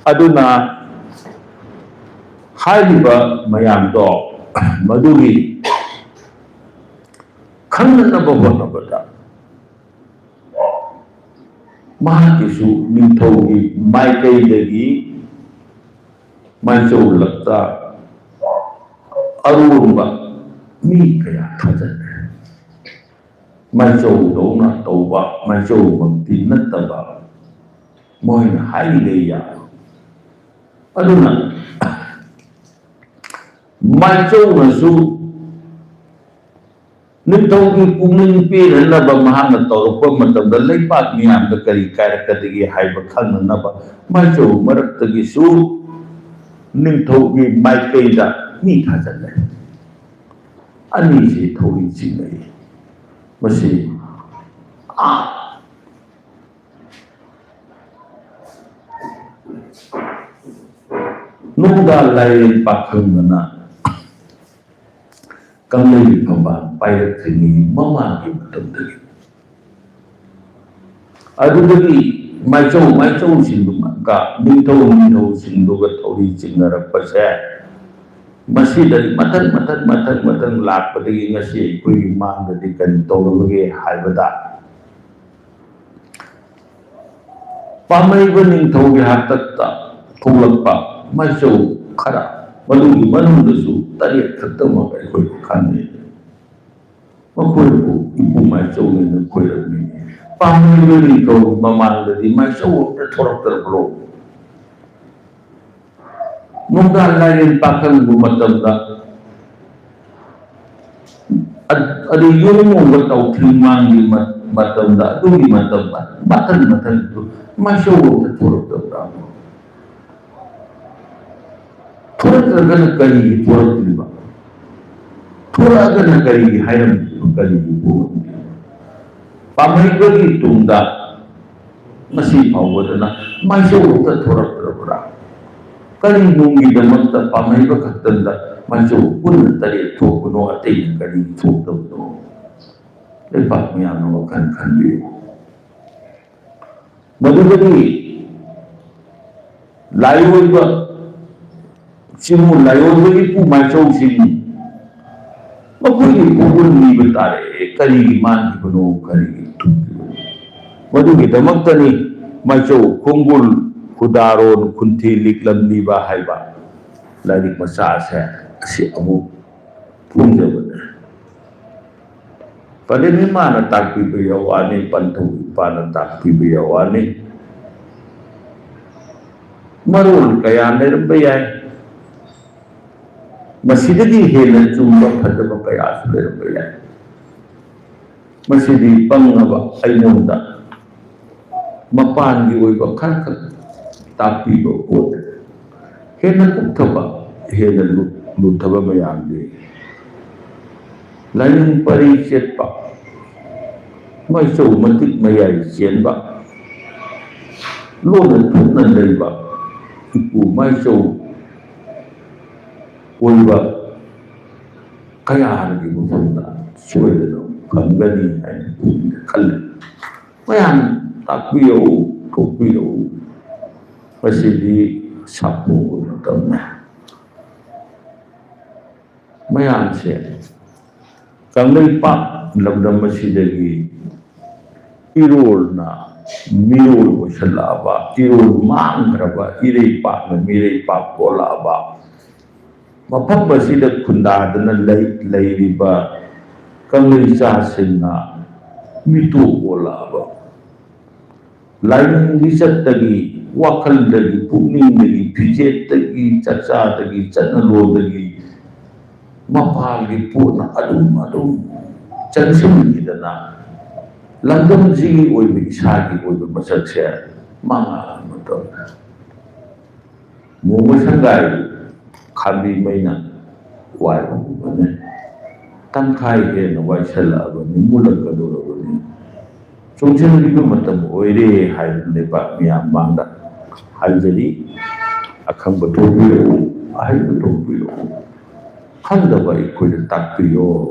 ꯑꯗꯨꯅ ꯍꯥꯏꯔꯤꯕ ꯃꯌꯥꯝꯗꯣ ꯃꯗꯨꯒꯤ ꯈꯪꯅꯅꯕ ꯍꯣꯠꯅꯕꯗ ꯃꯍꯥꯛꯀꯤꯁꯨ ꯅꯤꯡꯊꯧꯒꯤ ꯃꯥꯏꯀꯩꯗꯒꯤ ꯃꯥꯏꯆꯧ ꯂꯛꯇ ꯑꯔꯣꯟꯕ ꯃꯤ ꯀꯌꯥ ꯊꯥꯖꯟꯈ꯭ꯔꯦ꯫ ꯃꯥꯏꯆꯧꯗꯧꯅ ꯇꯧꯕ, ꯃꯥꯏꯆꯧꯃꯛꯇꯤ ꯅꯠꯇꯕ ꯃꯣꯏꯅ ꯍꯥꯏꯔꯤꯈꯩ ꯌꯥꯕ꯫ ꯑꯗꯨꯅ ꯃꯥꯏꯆꯧꯅꯁꯨ ꯅꯤꯡꯊꯧꯒꯤ ꯄꯨꯛꯅꯤꯡ ꯄꯦꯟꯅꯅꯕ ꯃꯍꯥꯛꯅ ꯇꯧꯔꯛꯄ ꯃꯇꯝꯗ ꯂꯩꯕꯥꯛ ꯃꯤꯌꯥꯝꯗ ꯀꯔꯤ ꯀꯥꯏꯔꯛꯀꯗꯒꯦ ꯍꯥꯏꯕ ꯈꯪꯅꯅꯕ ꯃꯥꯏꯆꯧ ꯃꯔꯛꯇꯒꯤꯁꯨ ꯅꯤꯡꯊꯧꯒꯤ ꯃꯥꯏꯀꯩꯗ ꯃꯤ ꯊꯥꯖꯤꯜꯂꯦ꯫ ꯑꯅꯤꯁꯤ ꯊꯧꯔꯤ ꯆꯤꯡꯅꯩ꯫ ꯃꯁꯤ ꯑꯥ ꯅꯨꯡꯗꯥ ꯂꯥꯏꯔꯦꯟ ꯄꯥꯈꯪꯕꯅ ꯀꯪꯂꯩ ꯐꯝꯕꯥꯜ ꯄꯥꯏꯔꯛꯇ꯭ꯔꯤꯉꯩꯒꯤ ꯃꯃꯥꯡꯒꯤ ꯃꯇꯝꯗꯒꯤ꯫ ꯑꯗꯨꯗꯒꯤ ꯃꯥꯏꯆꯧ ꯃꯥꯏꯆꯧꯁꯤꯡꯗꯨꯒ ꯅꯤꯡꯊꯧ ꯅꯤꯡꯊꯧꯁꯤꯡꯗꯨꯒ ꯊꯧꯔꯤ ꯆꯤꯡꯅꯔꯛꯄꯁꯦ ꯃꯁꯤꯗꯒꯤ ꯃꯊꯪ ꯃꯊꯪ ꯃꯊꯪ ꯃꯊꯪ ꯂꯥꯛꯄꯗꯒꯤ ꯉꯁꯤ ꯑꯩꯈꯣꯏꯒꯤ ꯃꯥꯡꯗꯗꯤ ꯀꯔꯤ ꯇꯧꯔꯕꯒꯦ ꯍꯥꯏꯕꯗ ꯄꯥꯝꯍꯩꯕ ꯅꯤꯡꯊꯧꯒꯤ ꯍꯥꯛꯇꯛꯇ ꯊꯣꯛꯂꯛꯄ ꯃꯥꯏꯆꯧ ꯈꯔ, ꯃꯗꯨꯒꯤ ꯃꯅꯨꯡꯗꯁꯨ ꯇꯔꯦꯠ ꯈꯛꯇꯃꯛ ꯑꯩꯈꯣꯏ ꯈꯪꯉꯤ꯫ ꯃꯈꯣꯏꯕꯨ ꯏꯄꯨ ꯃꯥꯏꯆꯧꯅ ꯈꯣꯏꯔꯝꯃꯤ꯫ ꯄꯥꯝꯍꯩꯕ ꯅꯤꯡꯊꯧ ꯃꯃꯥꯡꯗꯗꯤ ꯃꯥꯏꯆꯧ ꯑꯝꯇ ꯊꯣꯔꯛꯇ꯭ꯔꯕ꯭ꯔꯣ? ꯅꯨꯡꯗꯥꯡ ꯂꯥꯏꯔꯦꯟ ꯄꯥꯈꯪꯕ ꯃꯇꯝꯗ ꯑ-, ꯑꯗꯩ ꯌꯣꯡ ꯌꯣꯡꯕ ꯇꯥꯎꯊꯤ ꯃꯥꯡꯒꯤ ꯃ-, ꯃꯇꯝꯗ, ꯑꯗꯨꯒꯤ ꯃꯇꯝꯗ ꯃꯊꯪ ꯃꯊꯪ ꯃꯥꯏꯁꯧ ꯑꯝꯇ ꯊꯣꯛꯂꯛꯇꯕ꯭ꯔꯥ? ꯊꯣꯛꯂꯛꯇ꯭ꯔꯒꯅ ꯀꯔꯤꯒꯤ ꯊꯣꯛꯂꯛꯇ꯭ꯔꯤꯕ? ꯊꯣꯛꯂꯛꯑꯒꯅ ꯀꯔꯤꯒꯤ ꯍꯥꯏꯔꯝꯗ꯭ꯔꯤꯕ? ꯀꯔꯤꯒꯤ ꯊꯣꯛꯂꯛꯇ꯭ꯔꯤꯕ? ꯄꯥꯝꯍꯩꯕꯒꯤ ꯇꯨꯡꯗ ꯉꯁꯤ ꯐꯥꯎꯕꯗꯅ ꯃꯥꯏꯁꯧ ꯑꯝꯇ ꯊꯣꯛꯂꯛꯇ꯭ꯔꯕ꯭ꯔꯥ? ꯀꯔꯤ ꯅꯨꯡꯒꯤꯗꯃꯛꯇ ꯄꯥꯝꯍꯩꯕ ꯈꯛꯇꯗ ꯃꯥꯏꯁꯧ ꯄꯨꯟꯅ ꯇꯔꯦꯠ ꯊꯣꯛꯄꯅꯣ, ꯑꯇꯩꯅ ꯀꯔꯤ ꯊꯣꯛꯇꯕꯅꯣ? ꯂꯩꯕꯥꯛ ꯃꯌꯥꯝꯅ ꯋꯥꯈꯜ ꯈꯟꯕꯤꯌꯨ꯫ ꯃꯗꯨꯗꯒꯤ ꯂꯥꯏꯑꯣꯏꯕ ꯆꯤꯡꯉꯨ ꯂꯥꯏꯑꯣꯟꯕꯒꯤ ꯄꯨ ꯃꯥꯏꯆꯧꯁꯤꯡ ꯃꯈꯣꯏꯒꯤ ꯈꯣꯡꯒꯨꯜ ꯅꯤꯕ ꯇꯥꯔꯛꯑꯦ꯫ ꯀꯔꯤꯒꯤ ꯃꯥꯟꯈꯤꯕꯅꯣ? ꯀꯔꯤꯒꯤ ꯊꯨꯝꯈꯤꯕꯅꯣ? ꯃꯗꯨꯒꯤꯗꯃꯛꯇꯅꯤ ꯃꯥꯏꯆꯧ ꯈꯣꯡꯒꯨꯜ, ꯈꯨꯗꯥꯔꯣꯟ, ꯈꯨꯟꯊꯤ ꯂꯤꯛꯂꯝꯂꯤꯕ ꯍꯥꯏꯕ ꯂꯥꯏꯔꯤꯛ ꯃꯆꯥ ꯑꯁꯦ ꯑꯁꯤ ꯑꯃꯨꯛ ꯐꯣꯡꯖꯕꯅꯤ꯫ ꯄꯂꯦꯝ ꯏꯃꯥꯅ ꯇꯥꯛꯄꯤꯕ ꯌꯥꯎꯋꯥꯅꯤ, ꯄꯟꯊꯧ ꯏꯄꯥꯅ ꯇꯥꯛꯄꯤꯕ ꯌꯥꯎꯋꯥꯅꯤ꯫ ꯃꯔꯣꯜ ꯀꯌꯥ ꯂꯩꯔꯝꯕ ꯌꯥꯏ꯫ ꯃꯁꯤꯗꯒꯤ ꯍꯦꯟꯅ ꯆꯨꯝꯕ ꯐꯖꯕ ꯀꯌꯥꯁꯨ ꯂꯩꯔꯝꯕ ꯌꯥꯏ꯫ ꯃꯁꯤꯗꯤ ꯄꯪꯉꯕ ꯑꯩꯉꯣꯟꯗ ꯃꯄꯥꯟꯒꯤ ꯑꯣꯏꯕ ꯈꯔꯈꯛ ꯇꯥꯛꯄꯤꯕ ꯄꯣꯠ, ꯍꯦꯟꯅ ꯀꯨꯞꯊꯕ, ꯍꯦꯟꯅ ꯂꯨ-, ꯂꯨꯊꯕ ꯃꯌꯥꯝꯗꯤ ꯂꯥꯏꯅꯤꯡ ꯄꯔꯤ ꯆꯦꯠꯄ, ꯃꯥꯏꯆꯧ ꯃꯇꯤꯛ ꯃꯌꯥꯏ ꯆꯦꯟꯕ, ꯂꯣꯟꯅ ꯊꯨꯞꯅ ꯂꯩꯕ ꯏꯄꯨ ꯃꯥꯏꯆꯧ ꯑꯣꯏꯕ ꯀꯌꯥꯒꯤ ꯃꯐꯝꯗ ꯁꯣꯏꯗꯅ ꯐꯪꯒꯅꯤ ꯍꯥꯏꯅ ꯄꯨꯛꯅꯤꯡꯗ ꯈꯜꯂꯤ꯫ ꯃꯌꯥꯝ ꯇꯥꯛꯄꯤꯔꯛꯎ, ꯊꯣꯛꯄꯤꯔꯛꯎ꯫ ꯃꯁꯤꯗꯤ ꯁꯥꯐꯨꯒꯤ ꯃꯇꯝꯅꯤ꯫ ꯃꯌꯥꯝꯁꯦ ꯀꯪꯂꯩꯄꯥꯛ ꯂꯝꯗꯝ ꯑꯁꯤꯗꯒꯤ ꯏꯔꯣꯜꯅ ꯃꯤꯔꯣꯜ ꯑꯣꯏꯁꯜꯂꯛꯑꯕ, ꯏꯔꯣꯜ ꯃꯥꯡꯈ꯭ꯔꯕ ꯏꯔꯩꯄꯥꯛꯅ ꯃꯤꯔꯩꯄꯥꯛ ꯑꯣꯜꯂꯛꯑꯕ, ꯃꯐꯝ ꯑꯁꯤꯗ ꯈꯨꯟꯗꯥꯗꯨꯅ ꯂꯩ-, ꯂꯩꯔꯤꯕ ꯀꯪꯂꯩꯆꯥꯁꯤꯡꯅ ꯃꯤꯇꯣꯞ ꯑꯣꯜꯂꯛꯑꯕ꯫ ꯂꯥꯏꯅꯤꯡ ꯂꯤꯆꯠꯇꯒꯤ, ꯋꯥꯈꯜꯗꯒꯤ, ꯄꯨꯛꯅꯤꯡꯗꯒꯤ, ꯐꯤꯖꯦꯠꯇꯒꯤ, ꯆꯥꯛꯆꯥꯗꯒꯤ, ꯆꯠꯅꯂꯣꯟꯗꯒꯤ, ꯃꯄꯥꯜꯒꯤ ꯄꯣꯠꯅ ꯑꯗꯨꯝ, ꯑꯗꯨꯝ ꯆꯪꯁꯤꯟꯈꯤꯗꯅ ꯂꯝꯗꯝꯁꯤꯒꯤ ꯑꯣꯏꯕ ꯏꯁꯥꯒꯤ ꯑꯣꯏꯕ ꯃꯁꯛꯁꯦ ꯃꯥꯡꯍꯟꯕ ꯇꯧꯔꯦ꯫ ꯅꯣꯡꯃ ꯁꯪꯒꯥꯏ ꯈꯥꯝꯕꯤ ꯃꯩꯅ ꯋꯥꯏꯕꯒꯨꯝꯕꯅꯦ꯫ ꯇꯪꯈꯥꯏ ꯍꯦꯟꯅ ꯋꯥꯏꯁꯜꯂꯛꯑꯕꯅꯤ, ꯃꯨꯜꯂꯛꯀꯗꯧꯔꯕꯅꯤ꯫ ꯆꯣꯡꯁꯤꯟꯕꯤꯕ ꯃꯇꯝ ꯑꯣꯏꯔꯦ ꯍꯥꯏꯗꯨꯅ ꯂꯩꯕꯥꯛ ꯃꯤꯌꯥꯝ ꯃꯥꯡꯗ ꯍꯥꯏꯖꯔꯤ꯫ ꯑꯈꯪꯕ ꯊꯣꯛꯄꯤꯔꯛꯎ, ꯑꯍꯩꯕ ꯊꯣꯛꯄꯤꯔꯛꯎ꯫ ꯈꯪꯗꯕ ꯑꯩꯈꯣꯏꯗ ꯇꯥꯛꯄꯤꯌꯣ,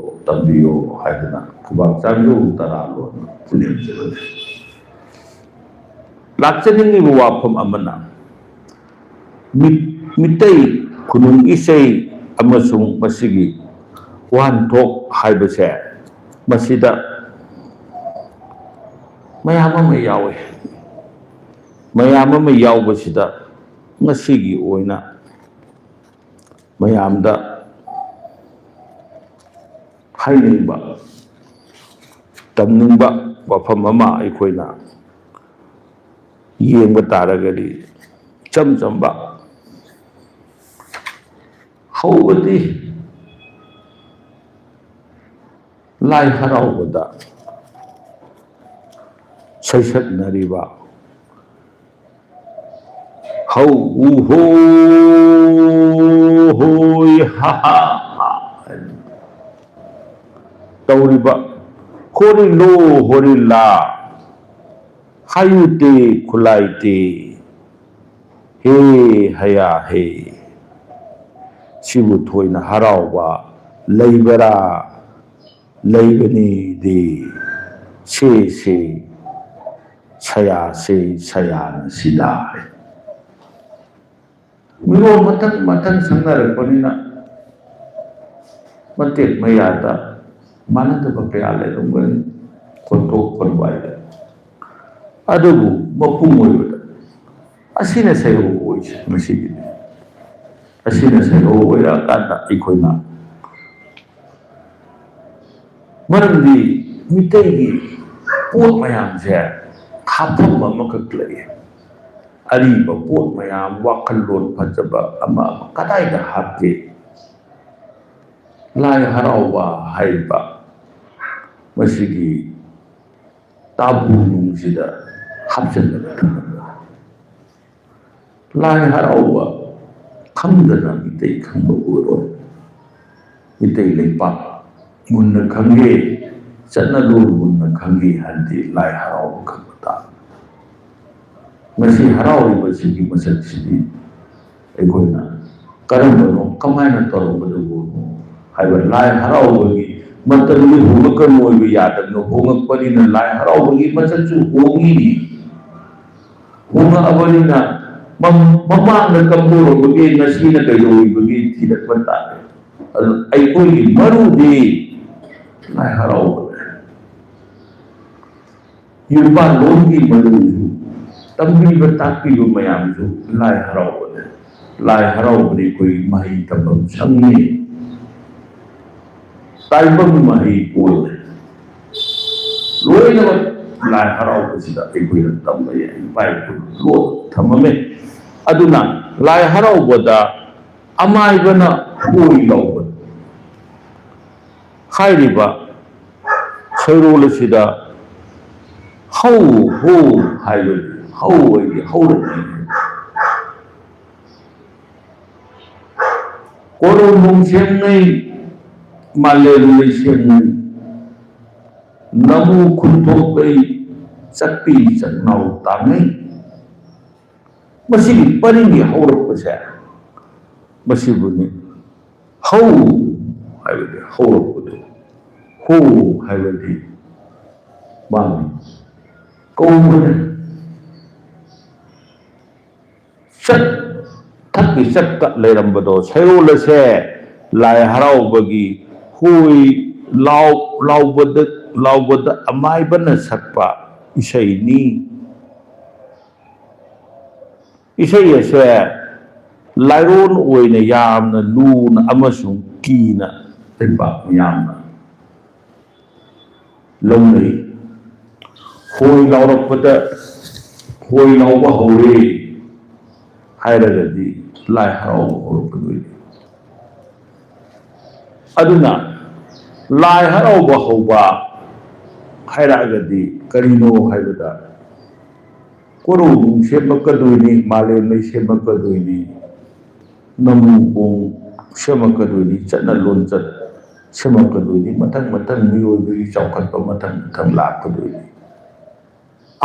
ꯇꯝꯕꯤꯌꯣ ꯍꯥꯏꯗꯨꯅ ꯈꯨꯕꯥꯛ ꯆꯥꯝꯖꯧ ꯇꯔꯥ ꯂꯣꯟꯅ ꯄꯨꯅꯦꯝꯖꯕꯅꯤ꯫ ꯂꯥꯛꯆꯅꯤꯡꯂꯤꯕ ꯋꯥꯐꯝ ꯑꯃꯅ, ꯃꯤ-, ꯃꯤꯇꯩ ꯈꯨꯅꯨꯡ ꯏꯁꯩ ꯑꯃꯁꯨꯡ ꯃꯁꯤꯒꯤ ꯋꯥꯍꯟꯊꯣꯛ ꯍꯥꯏꯕꯁꯦ, ꯃꯁꯤꯗ ꯃꯌꯥꯝ ꯑꯃ ꯌꯥꯎꯏ꯫ ꯃꯌꯥꯝ ꯑꯃ ꯌꯥꯎꯕꯁꯤꯗ ꯉꯁꯤꯒꯤ ꯑꯣꯏꯅ ꯃꯌꯥꯝꯗ ꯍꯥꯏꯅꯤꯡꯕ, ꯇꯝꯅꯤꯡꯕ ꯋꯥꯐꯝ ꯑꯃ ꯑꯩꯈꯣꯏꯅ ꯌꯦꯡꯕ ꯇꯥꯔꯒꯗꯤ, ꯏꯆꯝ ꯆꯝꯕ, ꯍꯧꯕꯗꯤ ꯂꯥꯏ ꯍꯔꯥꯎꯕꯗ ꯁꯩꯁꯛꯅꯔꯤꯕ ꯍꯧ ꯎ ꯍꯣ ꯍꯣꯏ ꯍꯥ ꯍꯥ ꯍꯥ ꯇꯧꯔꯤꯕ ꯍꯣꯔꯤꯜꯂꯣ ꯍꯣꯔꯤꯜꯂꯥ ꯍꯥꯏꯌꯨꯇꯦ ꯈꯨꯂꯥꯏꯇꯦ ꯍꯦ ꯍꯌꯥ ꯍꯦ꯫ ꯁꯤꯕꯨ ꯊꯣꯏꯅ ꯍꯔꯥꯎꯕ ꯂꯩꯕꯔꯥ? ꯂꯩꯕꯅꯤꯗꯤ ꯁꯦ ꯁꯦ ꯁꯌꯥꯁꯦ ꯁꯌꯥꯅ ꯁꯤꯗꯥ ꯍꯥꯏ꯫ ꯃꯤꯔꯣꯜ ꯃꯊꯪ ꯃꯊꯪ ꯁꯪꯅꯔꯛꯄꯅꯤꯅ ꯃꯇꯦꯛ ꯃꯌꯥꯗ ꯃꯥꯟꯅꯗꯕ ꯀꯌꯥ ꯂꯩꯔꯝꯒꯅꯤ ꯈꯣꯟꯊꯣꯛ ꯈꯣꯟꯕ ꯍꯥꯏꯗ꯫ ꯑꯗꯨꯕꯨ ꯃꯄꯨꯡ ꯑꯣꯏꯕꯗ ꯑꯁꯤꯅ ꯁꯩꯍꯧ ꯑꯣꯏꯁꯦ ꯉꯁꯤꯒꯤꯗꯤ꯫ ꯑꯁꯤꯅ ꯁꯩꯍꯧ ꯑꯣꯏꯔꯛꯑꯀꯥꯟꯗ ꯑꯩꯈꯣꯏꯅ ꯃꯔꯝꯗꯤ ꯃꯤꯇꯩꯒꯤ ꯄꯣꯠ ꯃꯌꯥꯝꯁꯦ ꯍꯥꯞꯐꯝ ꯑꯃꯈꯛ ꯂꯩꯌꯦ꯫ ꯑꯔꯤꯕ ꯄꯣꯠ ꯃꯌꯥꯝ, ꯋꯥꯈꯜꯂꯣꯟ ꯐꯖꯕ ꯑꯃ ꯑꯃ ꯀꯗꯥꯏꯗ ꯍꯥꯞꯀꯦ? ꯂꯥꯏ ꯍꯔꯥꯎꯕ ꯍꯥꯏꯔꯤꯕ ꯃꯁꯤꯒꯤ ꯇꯥꯕꯨ ꯅꯨꯡꯁꯤꯗ ꯍꯥꯞꯆꯤꯜꯂꯒ ꯊꯝꯃꯒ, ꯂꯥꯏ ꯍꯔꯥꯎꯕ ꯈꯪꯗꯅ ꯃꯤꯇꯩ ꯈꯪꯕ ꯑꯣꯏꯔꯣꯏ꯫ ꯃꯤꯇꯩ ꯂꯩꯄꯥꯛ ꯃꯨꯟꯅ ꯈꯪꯒꯦ, ꯆꯠꯅꯂꯣꯟ ꯃꯨꯟꯅ ꯈꯪꯒꯦ ꯍꯥꯏꯔꯗꯤ ꯂꯥꯏ ꯍꯔꯥꯎꯕ ꯈꯪꯕ ꯇꯥꯕꯅꯤ꯫ ꯉꯁꯤ ꯍꯔꯥꯎꯔꯤꯕꯁꯤꯒꯤ ꯃꯁꯛꯁꯤꯗꯤ ꯑꯩꯈꯣꯏꯅ ꯀꯔꯝꯕꯅꯣ, ꯀꯃꯥꯏꯅ ꯇꯧꯔꯝꯒꯗꯕꯅꯣ ꯍꯥꯏꯕ, ꯂꯥꯏ ꯍꯔꯥꯎꯕꯒꯤ ꯃꯇꯝꯗꯤ ꯍꯣꯡꯂꯛꯀꯅꯨ ꯑꯣꯏꯕ ꯌꯥꯗꯕꯅ ꯍꯣꯡꯂꯛꯄꯅꯤꯅ, ꯂꯥꯏ ꯍꯔꯥꯎꯕꯒꯤ ꯃꯁꯛꯁꯨ ꯍꯣꯡꯉꯤꯅꯤ꯫ ꯍꯣꯡꯂꯛꯑꯕꯅꯤꯅ ꯃꯝ-, ꯃꯃꯥꯡꯗ ꯀꯝꯗꯧꯔꯝꯕꯒꯦ, ꯉꯁꯤꯅ ꯀꯩꯗꯧꯔꯤꯕꯒꯦ ꯊꯤꯔꯛꯄ ꯇꯥꯔꯦ꯫ ꯑꯗꯨ ꯑꯩꯈꯣꯏꯒꯤ ꯃꯔꯨꯗꯤ ꯂꯥꯏ ꯍꯔꯥꯎꯕꯅꯤ꯫ ꯌꯨꯝꯕꯥꯟꯂꯣꯟꯒꯤ ꯃꯔꯨꯁꯨ, ꯇꯝꯕꯤꯕ ꯇꯥꯛꯄꯤꯕ ꯃꯌꯥꯝꯁꯨ ꯂꯥꯏ ꯍꯔꯥꯎꯕꯅꯤ꯫ ꯂꯥꯏ ꯍꯔꯥꯎꯕꯗꯤ ꯑꯩꯈꯣꯏ ꯃꯍꯩ ꯇꯝꯐꯝ ꯁꯪꯅꯤ, ꯇꯥꯏꯕꯪ ꯃꯍꯩ ꯀꯣꯜꯂꯦ꯫ ꯂꯣꯏꯅꯃꯛ ꯂꯥꯏ ꯍꯔꯥꯎꯕꯁꯤꯗ ꯑꯩꯈꯣꯏꯅ ꯇꯝꯕ ꯌꯥꯏ꯫ ꯏꯄꯥ ꯏꯄꯨꯅ ꯂꯣꯟ ꯊꯝꯃꯝꯃꯦ꯫ ꯑꯗꯨꯅ ꯂꯥꯏ ꯍꯔꯥꯎꯕꯗ ꯑꯃꯥꯏꯕꯅ ꯍꯣꯏ ꯂꯥꯎꯕ꯫ ꯍꯥꯏꯔꯤꯕ ꯁꯩꯔꯣꯜ ꯑꯁꯤꯗ ꯍꯧ ꯍꯣ ꯍꯥꯏꯕꯗꯤ ꯍꯧ ꯍꯥꯏꯗꯤ ꯍꯧꯔꯛꯏ꯫ ꯀꯣꯔꯧ ꯅꯣꯡꯁꯦꯝꯉꯩ, ꯃꯥꯂꯦꯝ ꯂꯩꯁꯦꯝꯉꯩ, ꯅꯃꯨ ꯈꯨꯟꯊꯣꯛꯂꯩ, ꯆꯠꯄꯤ ꯆꯠꯅꯥꯎ ꯇꯥꯡꯉꯩ꯫ ꯃꯁꯤꯒꯤ ꯄꯔꯤꯡꯒꯤ ꯍꯧꯔꯛꯄꯁꯦ ꯃꯁꯤꯕꯨꯅꯤ꯫ ꯍꯧ ꯍꯥꯏꯕꯗꯤ ꯍꯧꯔꯛꯄꯗꯨ, ꯍꯣ ꯍꯥꯏꯕꯗꯤ ꯃꯥꯅꯤ ꯀꯧꯕꯅꯤ꯫ ꯆꯠ, ꯊꯛꯀꯤ ꯆꯠꯇ ꯂꯩꯔꯝꯕꯗꯣ ꯁꯩꯔꯣꯜ ꯑꯁꯦ ꯂꯥꯏ ꯍꯔꯥꯎꯕꯒꯤ ꯍꯨꯏ ꯂꯥꯎ-, ꯂꯥꯎꯕꯗ, ꯂꯥꯎꯕꯗ ꯑꯃꯥꯏꯕꯅ ꯁꯛꯄ ꯏꯁꯩꯅꯤ꯫ ꯏꯁꯩ ꯑꯁꯦ ꯂꯥꯏꯔꯣꯟ ꯑꯣꯏꯅ ꯌꯥꯝꯅ ꯂꯨꯅ ꯑꯃꯁꯨꯡ ꯀꯤꯅ ꯂꯩꯕꯥꯛ ꯃꯤꯌꯥꯝꯅ ꯂꯧꯅꯩ꯫ ꯍꯣꯏ ꯂꯥꯎꯔꯛꯄꯗ, ꯍꯣꯏ ꯂꯥꯎꯕ ꯍꯧꯔꯦ ꯍꯥꯏꯔꯒꯗꯤ ꯂꯥꯏ ꯍꯔꯥꯎꯕ ꯍꯧꯔꯛꯀꯗꯣꯏꯅꯤ꯫ ꯑꯗꯨꯅ ꯂꯥꯏ ꯍꯔꯥꯎꯕ ꯍꯧꯕ ꯍꯥꯏꯔꯛꯑꯒꯗꯤ ꯀꯔꯤꯅꯣ ꯍꯥꯏꯕꯗ, ꯀꯣꯔꯧ ꯅꯨꯡ ꯁꯦꯝꯃꯛꯀꯗꯣꯏꯅꯤ, ꯃꯥꯂꯦꯝ ꯂꯩ ꯁꯦꯝꯃꯛꯀꯗꯣꯏꯅꯤ, ꯅꯝꯃꯨ ꯈꯣꯡ ꯁꯦꯝꯃꯛꯀꯗꯣꯏꯅꯤ, ꯆꯠꯅ ꯂꯣꯟꯆꯠ ꯁꯦꯝꯃꯛꯀꯗꯣꯏꯅꯤ, ꯃꯊꯪ ꯃꯊꯪ ꯃꯤꯑꯣꯏꯕꯒꯤ ꯆꯥꯎꯈꯠꯄ ꯃꯊꯪ ꯃꯊꯪ ꯂꯥꯛꯀꯗꯣꯏꯅꯤ꯫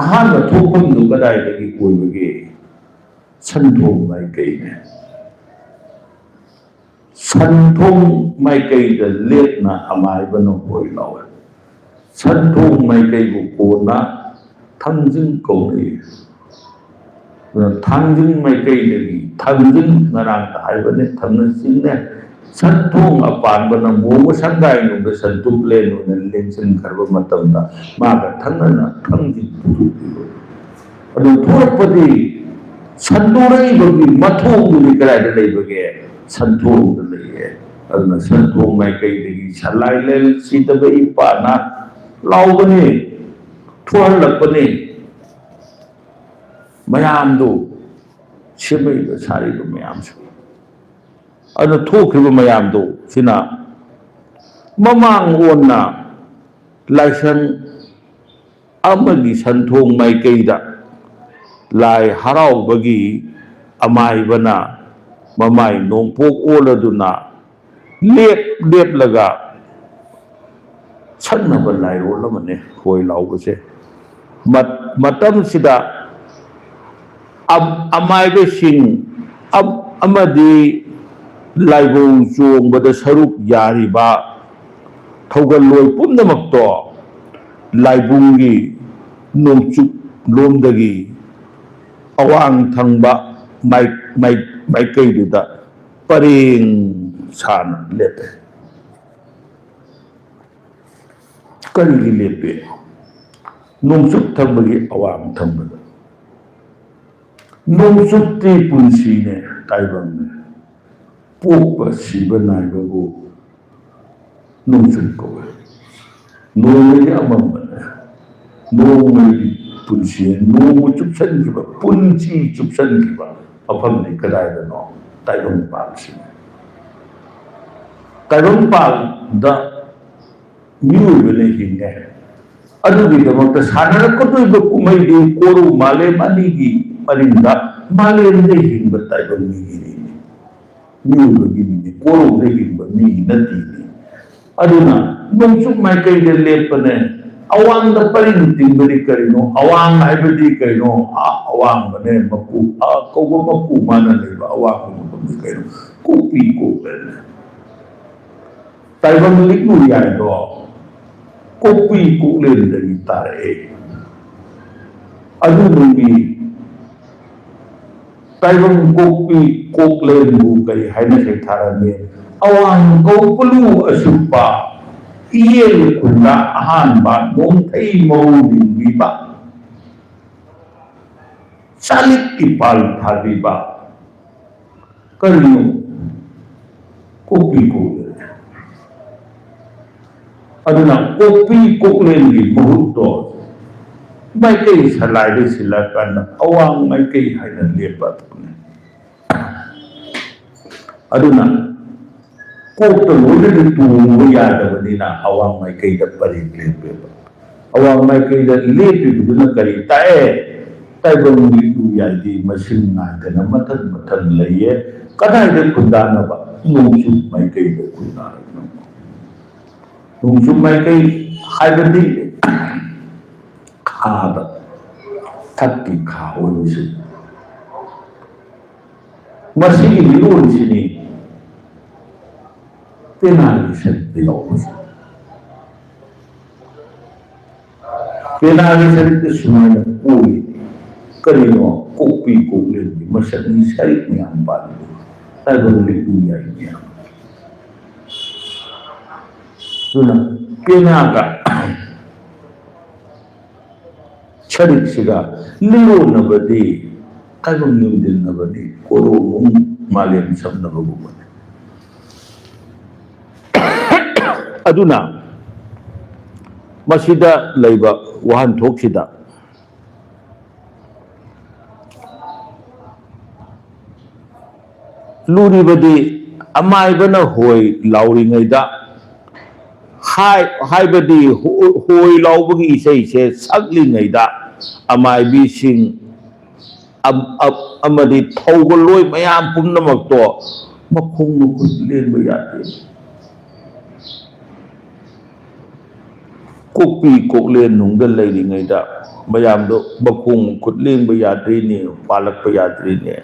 ꯑꯍꯥꯟꯕ ꯊꯣꯛꯐꯝꯗꯨ ꯀꯗꯥꯏꯗꯒꯤ ꯑꯣꯏꯕꯒꯦ? ꯁꯟꯊꯣꯡ ꯃꯥꯏꯀꯩꯅꯦ꯫ ꯁꯟꯊꯣꯡ ꯃꯥꯏꯀꯩꯗ ꯂꯦꯞꯅ ꯑꯃꯥꯏꯕꯅ ꯍꯣꯏ ꯂꯥꯎꯋꯦ꯫ ꯁꯟꯊꯣꯡ ꯃꯥꯏꯀꯩꯕꯨ ꯀꯣꯟꯅ ꯊꯥꯡꯖꯤꯡ ꯀꯧꯅꯩ꯫ ꯑꯗꯨꯅ ꯊꯥꯡꯖꯤꯡ ꯃꯥꯏꯀꯩꯗꯒꯤ, ꯊꯥꯡꯖꯤꯡ ꯉꯔꯥꯡꯗ ꯍꯥꯏꯕꯅꯦ, ꯊꯥꯡꯖꯤꯡꯅꯦ, ꯁꯟꯊꯣꯡ ꯑꯄꯥꯟꯕꯅ ꯃꯣꯡꯕ ꯁꯪꯒꯥꯏ ꯅꯨꯡꯗ ꯁꯟꯇꯨꯞ ꯂꯦꯟ ꯑꯣꯏꯅ ꯂꯦꯡꯁꯤꯟꯈ꯭ꯔꯕ ꯃꯇꯝꯗ ꯃꯥꯒ ꯊꯪꯅꯅ ꯊꯥꯡꯖꯤꯡ ꯄꯨꯊꯣꯛꯄꯤꯕ꯫ ꯑꯗꯨ ꯊꯣꯛꯂꯛꯄꯗꯤ ꯁꯟꯗꯣꯔꯛꯏꯕꯒꯤ ꯃꯊꯣꯡꯗꯨꯗꯤ ꯀꯗꯥꯏꯗ ꯂꯩꯕꯒꯦ? ꯁꯟꯊꯣꯡꯗ ꯂꯩꯌꯦ꯫ ꯑꯗꯨꯅ ꯁꯟꯊꯣꯡ ꯃꯥꯏꯀꯩꯗꯒꯤ ꯁꯂꯥꯏ ꯂꯦꯜ ꯁꯤꯗꯕ ꯏꯄꯥꯅ ꯂꯥꯎꯕꯅꯤ, ꯊꯣꯛꯍꯜꯂꯛꯄꯅꯤ꯫ ꯃꯌꯥꯝꯗꯨ, ꯁꯦꯝꯃꯛꯏꯕ ꯁꯥꯔꯤꯕ ꯃꯌꯥꯝꯁꯨ, ꯑꯗꯨꯅ ꯊꯣꯛꯈ꯭ꯔꯤꯕ ꯃꯌꯥꯝꯗꯨ ꯁꯤꯅ ꯃꯃꯥꯡ ꯑꯣꯟꯅ ꯂꯥꯏꯁꯪ ꯑꯃꯒꯤ ꯁꯟꯊꯣꯡ ꯃꯥꯏꯀꯩꯗ ꯂꯥꯏ ꯍꯔꯥꯎꯕꯒꯤ ꯑꯃꯥꯏꯕꯅ ꯃꯃꯥꯏ ꯅꯣꯡꯄꯣꯛ ꯑꯣꯜꯂꯗꯨꯅ ꯂꯦꯞ ꯂꯦꯞꯂꯒ ꯁꯛꯅꯕ ꯂꯥꯏꯔꯣꯜ ꯑꯃꯅꯤ ꯍꯣꯏ ꯂꯥꯎꯕꯁꯦ꯫ ꯃꯠ-, ꯃꯇꯝꯁꯤꯗ ꯑꯝ-, ꯑꯃꯥꯏꯕꯁꯤꯡ ꯑꯝ-, ꯑꯃꯗꯤ ꯂꯥꯏꯕꯧ ꯆꯣꯡꯕꯗ ꯁꯔꯨꯛ ꯌꯥꯔꯤꯕ ꯊꯧꯒꯜꯂꯣꯏ ꯄꯨꯝꯅꯃꯛꯇꯣ ꯂꯥꯏꯕꯨꯡꯒꯤ ꯅꯣꯡꯆꯨꯞ ꯂꯣꯝꯗꯒꯤ ꯑꯋꯥꯡ ꯊꯪꯕ ꯃꯥꯏ-, ꯃꯥꯏ-, ꯃꯥꯏꯀꯩꯗꯨꯗ ꯄꯔꯦꯡ ꯁꯥꯅ ꯂꯦꯞꯄꯦ꯫ ꯀꯔꯤꯒꯤ ꯂꯦꯞꯄꯤ? ꯅꯣꯡꯆꯨꯞ ꯊꯪꯕꯒꯤ ꯑꯋꯥꯡ ꯊꯪꯕꯗ꯫ ꯅꯣꯡꯆꯨꯞꯇꯤ ꯄꯨꯟꯁꯤꯅꯦ, ꯇꯥꯏꯕꯪꯅꯦ꯫ ꯄꯣꯛꯄ ꯁꯤꯕ ꯅꯥꯏꯕꯕꯨ ꯅꯣꯡꯆꯨꯞ ꯀꯧꯏ꯫ ꯅꯣꯡꯃꯩꯗꯤ ꯑꯃꯝꯕꯅꯦ꯫ ꯅꯣꯡꯃꯩꯗꯤ ꯄꯨꯟꯁꯤ, ꯅꯣꯡꯃ ꯆꯨꯞꯁꯟꯈꯤꯕ, ꯄꯨꯟꯁꯤ ꯆꯨꯞꯁꯟꯈꯤꯕ ꯃꯐꯝꯗꯤ ꯀꯗꯥꯏꯗꯅꯣ? ꯇꯥꯏꯕꯪꯄꯥꯟꯁꯤꯅꯤ꯫ ꯇꯥꯏꯕꯪꯄꯥꯟꯗ ꯃꯤꯑꯣꯏꯕꯅ ꯍꯤꯡꯉꯦ꯫ ꯑꯗꯨꯒꯤꯗꯃꯛꯇ ꯁꯥꯟꯅꯔꯛꯀꯗꯣꯏꯕ ꯀꯨꯝꯍꯩꯗꯤ ꯀꯣꯔꯧ ꯃꯥꯂꯦꯝ ꯑꯅꯤꯒꯤ ꯃꯔꯤꯡꯗ ꯃꯥꯂꯦꯝꯗ ꯍꯤꯡꯕ ꯇꯥꯏꯕꯪ ꯃꯤꯒꯤꯅꯤ, ꯃꯤꯑꯣꯏꯕꯒꯤꯅꯤ꯫ ꯀꯣꯔꯧꯗ ꯍꯤꯡꯕ ꯃꯤꯒꯤ ꯅꯠꯇꯦꯅꯦ꯫ ꯑꯗꯨꯅ ꯅꯣꯡꯆꯨꯞ ꯃꯥꯏꯀꯩꯗ ꯂꯦꯞꯄꯅꯦ꯫ ꯑꯋꯥꯡꯗ ꯄꯔꯤꯡ ꯇꯤꯡꯕꯗꯤ ꯀꯔꯤꯅꯣ? ꯑꯋꯥꯡ ꯍꯥꯏꯕꯗꯤ ꯀꯩꯅꯣ? ꯑꯥ, ꯑꯋꯥꯡꯕꯅꯦ, ꯃꯄꯨ, ꯑꯥ ꯀꯧꯕ ꯃꯄꯨ ꯃꯥꯅ ꯂꯩꯕ ꯑꯋꯥꯡꯕ ꯃꯐꯝꯗꯤ ꯀꯩꯅꯣ? ꯀꯣꯛꯄꯤ ꯀꯣꯛꯂꯦꯅꯦ꯫ ꯇꯥꯏꯕꯪ ꯂꯤꯛꯂꯨ ꯌꯥꯏꯗꯣ ꯀꯣꯛꯄꯤ ꯀꯣꯛꯂꯦꯟꯗꯒꯤ ꯇꯥꯔꯛꯑꯦ꯫ ꯑꯗꯨꯗꯨꯒꯤ ꯇꯥꯏꯕꯪ ꯀꯣꯛꯄꯤ ꯀꯣꯛꯂꯦꯟꯕꯨ ꯀꯔꯤ ꯍꯥꯏꯅ ꯁꯩꯊꯥꯔꯝꯃꯤ? ꯑꯋꯥꯡ ꯀꯧꯕꯂꯨ ꯑꯁꯨꯞꯄ, ꯏꯌꯦꯜ ꯈꯨꯟꯗ ꯑꯍꯥꯟꯕ ꯅꯣꯡꯊꯩ ꯃꯔꯨ ꯂꯤꯡꯕꯤꯕ, ꯆꯥꯂꯤꯛ ꯏꯄꯥꯜ ꯊꯥꯕꯤꯕ, ꯀꯔꯤꯅꯣ? ꯀꯣꯛꯄꯤ ꯀꯣꯛꯂꯦꯟ꯫ ꯑꯗꯨꯅ ꯀꯣꯛꯄꯤ ꯀꯣꯛꯂꯦꯟꯒꯤ ꯃꯍꯨꯠꯇꯣ ꯃꯥꯏꯀꯩ ꯁꯂꯥꯏꯗ ꯁꯤꯜꯂꯀꯥꯟꯗ ꯑꯋꯥꯡ ꯃꯥꯏꯀꯩ ꯍꯥꯏꯅ ꯂꯦꯞꯄ꯫ ꯑꯗꯨꯅ ꯀꯣꯛꯇ ꯂꯣꯏꯅꯗꯤ ꯇꯣꯡꯕ ꯌꯥꯗꯕꯅꯤꯅ ꯑꯋꯥꯡ ꯃꯥꯏꯀꯩꯗ ꯄꯔꯦꯡ ꯂꯦꯞꯄꯦꯕ꯫ ꯑꯋꯥꯡ ꯃꯥꯏꯀꯩꯗ ꯂꯦꯞꯄꯤꯕꯗꯨꯅ ꯀꯔꯤ ꯇꯥꯛꯑꯦ? ꯇꯥꯏꯕꯪ ꯃꯤꯠꯂꯨ ꯌꯥꯏꯗꯤ ꯃꯁꯤꯡ ꯅꯥꯏꯗꯅ ꯃꯊꯪ ꯃꯊꯪ ꯂꯩꯌꯦ꯫ ꯀꯗꯥꯏꯗ ꯈꯨꯟꯗꯥꯅꯕ? ꯅꯣꯡꯆꯨꯞ ꯃꯥꯏꯀꯩꯗ ꯈꯨꯟꯗꯥꯅꯕ꯫ ꯅꯣꯡꯆꯨꯞ ꯃꯥꯏꯀꯩ ꯍꯥꯏꯕꯗꯤ ꯈꯥꯗ, ꯊꯛꯀꯤ ꯈꯥ ꯑꯣꯏꯕꯁꯤ꯫ ꯃꯁꯤꯒꯤ ꯂꯤꯔꯣꯟꯁꯤꯅꯤ ꯄꯦꯅꯥꯒꯤ ꯁꯔꯨꯛꯇ ꯌꯥꯎꯕꯁꯦ꯫ ꯄꯦꯅꯥꯒꯤ ꯁꯔꯨꯛꯇ ꯁꯨꯃꯥꯏꯅ ꯀꯣꯏ꯫ ꯀꯔꯤꯅꯣ? ꯀꯣꯛꯄꯤ ꯀꯣꯛꯂꯦꯟꯒꯤ ꯃꯁꯛꯅꯤ ꯁꯔꯤꯛ ꯃꯌꯥꯝ ꯄꯥꯜꯂꯤꯗꯣ꯫ ꯇꯥꯏꯕꯪ ꯂꯤꯛꯂꯨ ꯌꯥꯏ ꯃꯌꯥꯝ꯫ ꯑꯗꯨꯅ ꯄꯦꯅꯥꯒ ꯁꯔꯤꯛꯁꯤꯒ ꯂꯤꯔꯣꯟꯅꯕꯗꯤ ꯇꯥꯏꯕꯪ ꯌꯨꯝꯗꯤꯟꯅꯕꯅꯤ, ꯀꯣꯔꯧꯅꯨꯡ ꯃꯥꯂꯦꯝ ꯁꯝꯅꯕꯒꯨꯝꯕꯅꯤ꯫ ꯑꯗꯨꯅ ꯃꯁꯤꯗ ꯂꯩꯕ ꯋꯥꯍꯟꯊꯣꯛꯁꯤꯗ ꯂꯨꯔꯤꯕꯗꯤ ꯑꯃꯥꯏꯕꯅ ꯍꯣꯏ ꯂꯥꯎꯔꯤꯉꯩꯗ ꯍꯥꯏ-, ꯍꯥꯏꯕꯗꯤ ꯍꯣ-, ꯍꯣꯏ ꯂꯥꯎꯕꯒꯤ ꯏꯁꯩꯁꯦ ꯁꯛꯂꯤꯉꯩꯗ ꯑꯃꯥꯏꯕꯤꯁꯤꯡ ꯑꯝ-, ꯑ-, ꯑꯃꯗꯤ ꯊꯧꯒꯜꯂꯣꯏ ꯃꯌꯥꯝ ꯄꯨꯝꯅꯃꯛꯇꯣ ꯃꯈꯣꯡ ꯃꯈꯨꯠ ꯂꯦꯡꯕ ꯌꯥꯗꯦ꯫ ꯀꯣꯛꯄꯤ ꯀꯣꯛꯂꯦꯟ ꯅꯨꯡꯗ ꯂꯩꯔꯤꯉꯩꯗ ꯃꯌꯥꯝꯗꯣ ꯃꯈꯣꯡ ꯃꯈꯨꯠ ꯂꯦꯡꯕ ꯌꯥꯗ꯭ꯔꯤꯅꯦ, ꯄꯥꯜꯂꯛꯄ ꯌꯥꯗ꯭ꯔꯤꯅꯦ꯫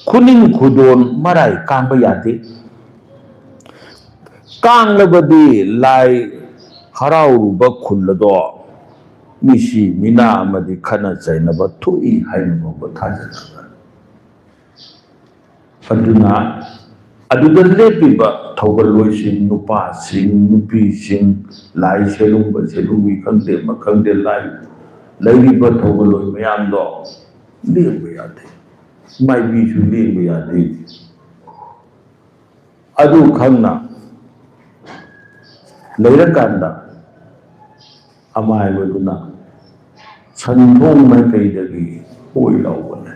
ꯈꯨꯅꯤꯡ ꯈꯨꯗꯣꯟ ꯃꯔꯥꯏ ꯀꯥꯡꯕ ꯌꯥꯗꯦ꯫ ꯀꯥꯡꯂꯕꯗꯤ ꯂꯥꯏ ꯍꯔꯥꯎꯔꯨꯕ ꯈꯨꯜ ꯑꯗꯣ ꯃꯤꯁꯤ ꯃꯤꯅꯥ ꯑꯃꯗꯤ ꯈꯠꯅ ꯆꯩꯅꯕ ꯊꯣꯛꯏ ꯍꯥꯏꯅ ꯐꯥꯎꯕ ꯊꯥꯖꯅꯕ꯫ ꯑꯗꯨꯅ ꯑꯗꯨꯗ ꯂꯦꯞꯄꯤꯕ ꯊꯧꯒꯜꯂꯣꯏꯁꯤꯡ, ꯅꯨꯄꯥꯁꯤꯡ, ꯅꯨꯄꯤꯁꯤꯡ, ꯂꯥꯏ ꯁꯦꯂꯨꯡꯕ ꯁꯦꯂꯨꯡꯕꯤ ꯈꯪꯗꯦ, ꯑꯃ ꯈꯪꯗꯦ, ꯂꯥꯏ ꯂꯩꯔꯤꯕ ꯊꯧꯒꯜꯂꯣꯏ ꯃꯌꯥꯝꯗꯣ ꯂꯦꯡꯕ ꯌꯥꯗꯦ꯫ ꯃꯥꯏꯕꯤꯁꯨ ꯂꯦꯡꯕ ꯌꯥꯗꯦ꯫ ꯑꯗꯨ ꯈꯪꯅ ꯂꯩꯔꯀꯥꯟꯗ ꯑꯃꯥꯏꯕꯗꯨꯅ ꯁꯟꯊꯣꯡ ꯃꯥꯏꯀꯩꯗꯒꯤ ꯑꯣꯏ ꯂꯧꯕꯅꯦ꯫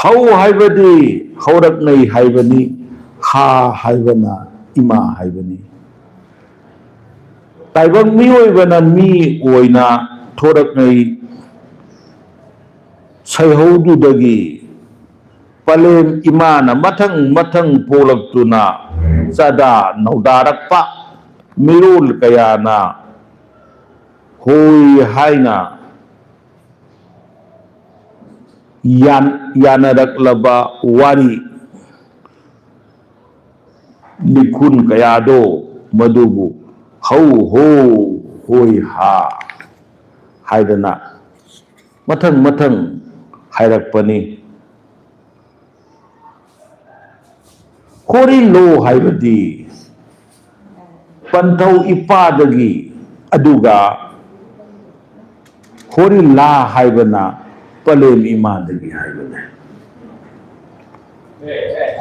ꯍꯧ ꯍꯥꯏꯕꯗꯤ ꯍꯧꯔꯛꯅꯩ ꯍꯥꯏꯕꯅꯤ, ꯍꯥ ꯍꯥꯏꯕꯅ ꯏꯃꯥ ꯍꯥꯏꯕꯅꯤ꯫ ꯇꯥꯏꯕꯪ ꯃꯤꯑꯣꯏꯕꯅ ꯃꯤ ꯑꯣꯏꯅ ꯊꯣꯔꯛꯅꯩ ꯁꯩꯍꯧꯗꯨꯗꯒꯤ ꯄꯂꯦꯝ ꯏꯃꯥꯅ ꯃꯊꯪ ꯃꯊꯪ ꯄꯣꯛꯂꯛꯇꯨꯅ ꯆꯥꯗꯥ ꯅꯧꯗꯥꯔꯛꯄ ꯃꯤꯔꯣꯜ ꯀꯌꯥꯅ ꯍꯣꯏ ꯍꯥꯏꯅ ꯌꯥꯟ-, ꯌꯥꯅꯔꯛꯂꯕ ꯋꯥꯔꯤ ꯂꯤꯈꯨꯟ ꯀꯌꯥꯗꯣ ꯃꯗꯨꯕꯨ ꯍꯧ ꯍꯣ ꯍꯣꯏ ꯍꯥ ꯍꯥꯏꯗꯅ ꯃꯊꯪ ꯃꯊꯪ ꯍꯥꯏꯔꯛꯄꯅꯤ꯫ ꯍꯣꯔꯤꯜꯂꯣ ꯍꯥꯏꯕꯗꯤ ꯄꯟꯊꯧ ꯏꯄꯥꯗꯒꯤ, ꯑꯗꯨꯒ ꯍꯣꯔꯤꯜꯂꯥ ꯍꯥꯏꯕꯅ ꯄꯂꯦꯝ ꯏꯃꯥꯗꯒꯤ ꯍꯥꯏꯕꯅꯦ꯫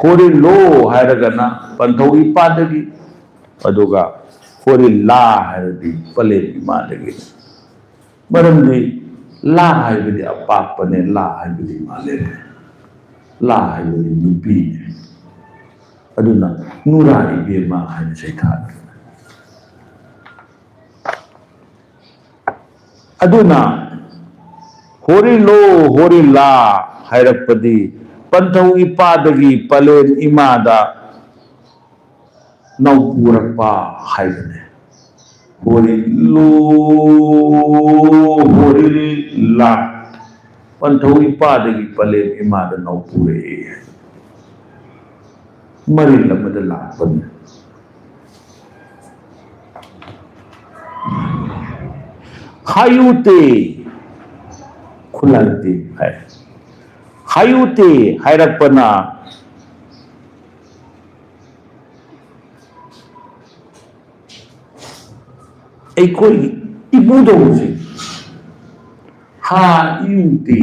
ꯍꯣꯔꯤꯜꯂꯣ ꯍꯥꯏꯔꯒꯅ ꯄꯟꯊꯧ ꯏꯄꯥꯗꯒꯤ, ꯑꯗꯨꯒ ꯍꯣꯔꯤꯜꯂꯥ ꯍꯥꯏꯔꯗꯤ ꯄꯂꯦꯝ ꯏꯃꯥꯗꯒꯤ꯫ ꯃꯔꯝꯗꯤ ꯂꯥ ꯍꯥꯏꯕꯗꯤ ꯑꯄꯥꯛꯄꯅꯦ, ꯂꯥ ꯍꯥꯏꯕꯗꯤ ꯃꯥꯂꯦꯝꯅꯦ꯫ ꯂꯥ ꯍꯥꯏꯕꯗꯤ ꯅꯨꯄꯤꯅꯦ꯫ ꯑꯗꯨꯅ ꯅꯨꯔꯥ ꯏꯕꯦꯝꯃ ꯍꯥꯏꯅ ꯁꯩꯊꯥꯔꯤ꯫ ꯑꯗꯨꯅ ꯍꯣꯔꯤꯜꯂꯣ ꯍꯣꯔꯤꯜꯂꯥ ꯍꯥꯏꯔꯛꯄꯗꯤ ꯄꯟꯊꯧ ꯏꯄꯥꯗꯒꯤ ꯄꯂꯦꯝ ꯏꯃꯥꯗ ꯅꯧꯄꯨꯔꯛꯄ ꯍꯥꯏꯕꯅꯦ꯫ ꯍꯣꯔꯤꯜꯂꯣ ꯍꯣꯔꯤꯜꯂꯥ, ꯄꯟꯊꯧ ꯏꯄꯥꯗꯒꯤ ꯄꯂꯦꯝ ꯏꯃꯥꯗ ꯅꯧꯄꯨꯔꯛꯑꯦ꯫ ꯃꯔꯤꯜ ꯑꯃꯗ ꯂꯥꯛꯄꯅꯤ꯫ ꯍꯥꯏꯌꯨꯇꯦ ꯈꯨꯂꯥꯏꯇꯦ ꯍꯥꯏ꯫ ꯍꯥꯏꯌꯨꯇꯦ ꯍꯥꯏꯔꯛꯄꯅ ꯑꯩꯈꯣꯏꯒꯤ ꯏꯕꯨꯙꯧꯁꯦ ꯍꯥ ꯏꯌꯨ ꯇꯦ꯫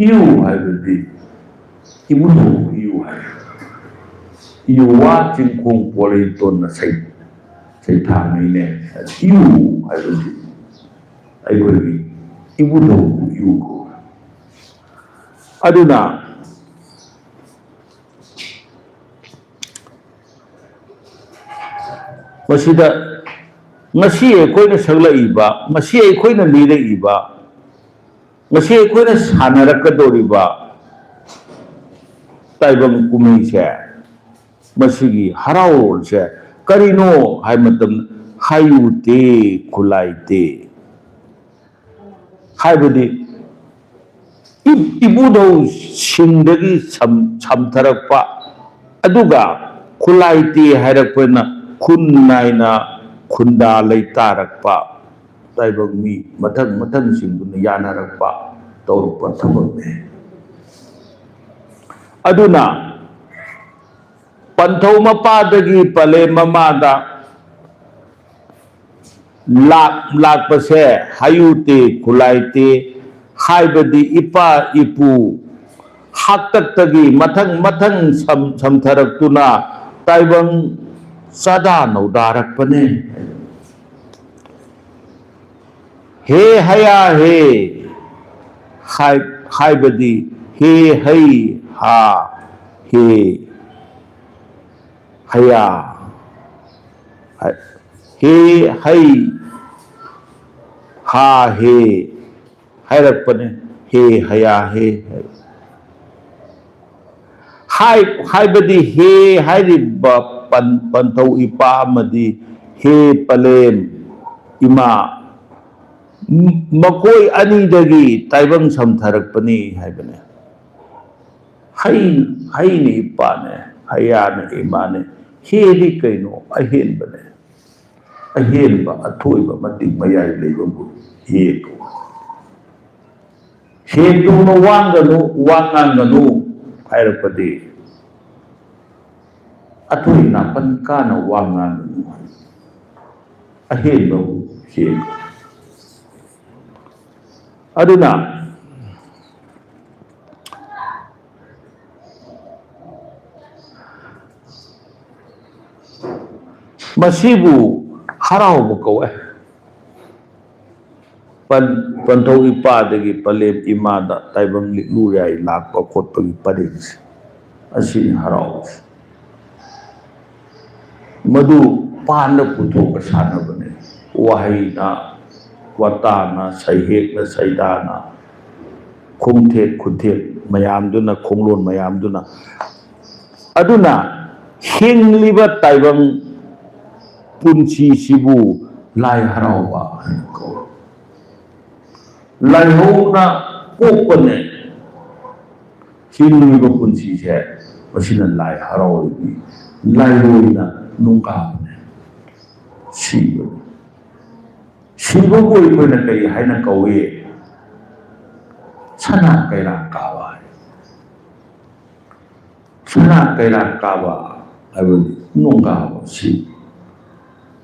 ꯏꯌꯨ ꯍꯥꯏꯕꯗꯤ ꯏꯕꯨꯙꯧ ꯏꯌꯨ ꯍꯥꯏ꯫ ꯏꯌꯨ ꯋꯥ ꯆꯤꯡꯈꯣꯡ ꯄꯣꯂꯩ ꯇꯣꯟꯅ ꯁꯩ-, ꯁꯩꯊꯥꯅꯩꯅꯦ꯫ ꯏꯌꯨ ꯍꯥꯏꯕꯗꯤ ꯑꯩꯈꯣꯏꯒꯤ ꯏꯕꯨꯙꯧ ꯏꯌꯨ ꯀꯧꯏ꯫ ꯑꯗꯨꯅ ꯃꯁꯤꯗ ꯉꯁꯤ ꯑꯩꯈꯣꯏꯅ ꯁꯛꯂꯛꯏꯕ, ꯉꯁꯤ ꯑꯩꯈꯣꯏꯅ ꯂꯤꯔꯛꯏꯕ, ꯉꯁꯤ ꯑꯩꯈꯣꯏꯅ ꯁꯥꯟꯅꯔꯛꯀꯗꯧꯔꯤꯕ ꯇꯥꯏꯕꯪ ꯀꯨꯝꯍꯩꯁꯦ, ꯃꯁꯤꯒꯤ ꯍꯔꯥꯎꯔꯣꯜꯁꯦ ꯀꯔꯤꯅꯣ ꯍꯥꯏꯕ ꯃꯇꯝꯗ, ꯍꯥꯏꯌꯨ ꯇꯦ ꯈꯨꯂꯥꯏ ꯇꯦ꯫ ꯍꯥꯏꯕꯗꯤ ꯏ-, ꯏꯕꯨꯙꯧꯁꯤꯡꯗꯒꯤ ꯁꯝ-, ꯁꯝꯊꯔꯛꯄ, ꯑꯗꯨꯒ ꯈꯨꯂꯥꯏꯇꯦ ꯍꯥꯏꯔꯛꯄꯅ ꯈꯨꯟ ꯅꯥꯏꯅ ꯈꯨꯟꯗꯥ ꯂꯩꯇꯥꯔꯛꯄ, ꯇꯥꯏꯕꯪ ꯃꯤ ꯃꯊꯪ ꯃꯊꯪꯁꯤꯡꯗꯨꯅ ꯌꯥꯅꯔꯛꯄ ꯇꯧꯔꯛꯄ ꯊꯕꯛꯅꯤ꯫ ꯑꯗꯨꯅ ꯄꯟꯊꯧ ꯃꯄꯥꯗꯒꯤ ꯄꯂꯦꯝ ꯃꯃꯥꯗ ꯂꯥꯛ-, ꯂꯥꯛꯄꯁꯦ ꯍꯥꯏꯌꯨꯇꯦ ꯈꯨꯂꯥꯏꯇꯦ ꯍꯥꯏꯕꯗꯤ ꯏꯄꯥ ꯏꯄꯨ ꯍꯥꯛꯇꯛꯇꯒꯤ ꯃꯊꯪ ꯃꯊꯪ ꯁꯝ-, ꯁꯝꯊꯔꯛꯇꯨꯅ ꯇꯥꯏꯕꯪ ꯆꯥꯗꯥ ꯅꯧꯗꯥꯔꯛꯄꯅꯦ꯫ ꯍꯦ ꯍꯌꯥ ꯍꯦ ꯍꯥꯏ-, ꯍꯥꯏꯕꯗꯤ ꯍꯦ ꯍꯩ ꯍꯥ ꯍꯦ ꯍꯌꯥ꯫ ꯍꯦ ꯍꯩ ꯍꯥ ꯍꯦ ꯍꯥꯏꯔꯛꯄꯅꯦ꯫ ꯍꯦ ꯍꯌꯥ ꯍꯦ ꯍꯥꯏ-, ꯍꯥꯏꯕꯗꯤ ꯍꯦ ꯍꯥꯏꯔꯤꯕ ꯄꯟ-, ꯄꯟꯊꯧ ꯏꯄꯥ ꯑꯃꯗꯤ ꯍꯦ ꯄꯂꯦꯝ ꯏꯃꯥ, ꯃꯈꯣꯏ ꯑꯅꯤꯗꯒꯤ ꯇꯥꯏꯕꯪ ꯁꯝꯊꯔꯛꯄꯅꯤ ꯍꯥꯏꯕꯅꯦ꯫ ꯍꯩ, ꯍꯩꯅ ꯏꯄꯥꯅꯦ, ꯍꯌꯥꯅ ꯏꯃꯥꯅꯦ꯫ ꯍꯦꯗꯤ ꯀꯩꯅꯣ? ꯑꯍꯦꯟꯕꯅꯦ꯫ ꯑꯍꯦꯟꯕ, ꯑꯊꯣꯏꯕ, ꯃꯇꯤꯛ ꯃꯌꯥꯏ ꯂꯩꯕꯕꯨ ꯍꯦ ꯀꯧꯏ꯫ ꯍꯦ ꯇꯨꯅ ꯋꯥꯡꯒꯅꯨ, ꯋꯥ ꯉꯥꯡꯒꯅꯨ ꯍꯥꯏꯔꯛꯄꯗꯤ ꯑꯊꯣꯏ ꯅꯥꯄꯟ ꯀꯥꯅ ꯋꯥ ꯉꯥꯡꯒꯅꯨ ꯍꯥꯏ꯫ ꯑꯍꯦꯟꯕꯕꯨ ꯍꯦ ꯀꯧꯏ꯫ ꯑꯗꯨꯅ ꯃꯁꯤꯕꯨ ꯍꯔꯥꯎꯕ ꯀꯧꯋꯦ꯫ ꯄꯟ-, ꯄꯟꯊꯧ ꯏꯄꯥꯗꯒꯤ ꯄꯂꯦꯝ ꯏꯃꯥꯗ ꯇꯥꯏꯕꯪ ꯂꯤꯛꯂꯨ ꯌꯥꯏ ꯂꯥꯛꯄ ꯈꯣꯠꯄꯒꯤ ꯄꯔꯦꯡꯁꯦ, ꯑꯁꯤꯅꯤ ꯍꯔꯥꯎꯕꯁꯦ꯫ ꯃꯗꯨ ꯄꯥꯟꯗ ꯄꯨꯊꯣꯛꯄ ꯁꯥꯟꯅꯕꯅꯦ꯫ ꯋꯥꯍꯩꯅ, ꯋꯥꯇꯥꯅ, ꯁꯩꯍꯦꯛꯅ, ꯁꯩꯗꯥꯅ, ꯈꯣꯡꯊꯦꯛ ꯈꯨꯠꯊꯦꯛ ꯃꯌꯥꯝꯗꯨꯅ, ꯈꯣꯡꯂꯣꯟ ꯃꯌꯥꯝꯗꯨꯅ꯫ ꯑꯗꯨꯅ ꯍꯤꯡꯂꯤꯕ ꯇꯥꯏꯕꯪ ꯄꯨꯟꯁꯤꯁꯤꯕꯨ ꯂꯥꯏ ꯍꯔꯥꯎꯕ ꯍꯥꯏꯅ ꯀꯧꯏ꯫ ꯂꯥꯏꯍꯧꯅ ꯄꯣꯛꯄꯅꯦ꯫ ꯍꯤꯡꯂꯤꯕ ꯄꯨꯟꯁꯤꯁꯦ ꯃꯁꯤꯅ ꯂꯥꯏ ꯍꯔꯥꯎꯔꯤꯕꯅꯤ꯫ ꯂꯥꯏꯔꯣꯏꯅ ꯅꯨꯡꯀꯥꯕꯅꯦ꯫ ꯁꯤꯕꯅꯤ꯫ ꯁꯤꯕꯕꯨ ꯑꯩꯈꯣꯏꯅ ꯀꯔꯤ ꯍꯥꯏꯅ ꯀꯧꯏ? ꯁꯅꯥ ꯀꯩꯔꯥꯛ ꯀꯥꯕ ꯍꯥꯏ꯫ ꯁꯅꯥ ꯀꯩꯔꯥꯛ ꯀꯥꯕ ꯍꯥꯏꯕꯗꯤ ꯅꯣꯡꯒꯥꯕ ꯁꯤ꯫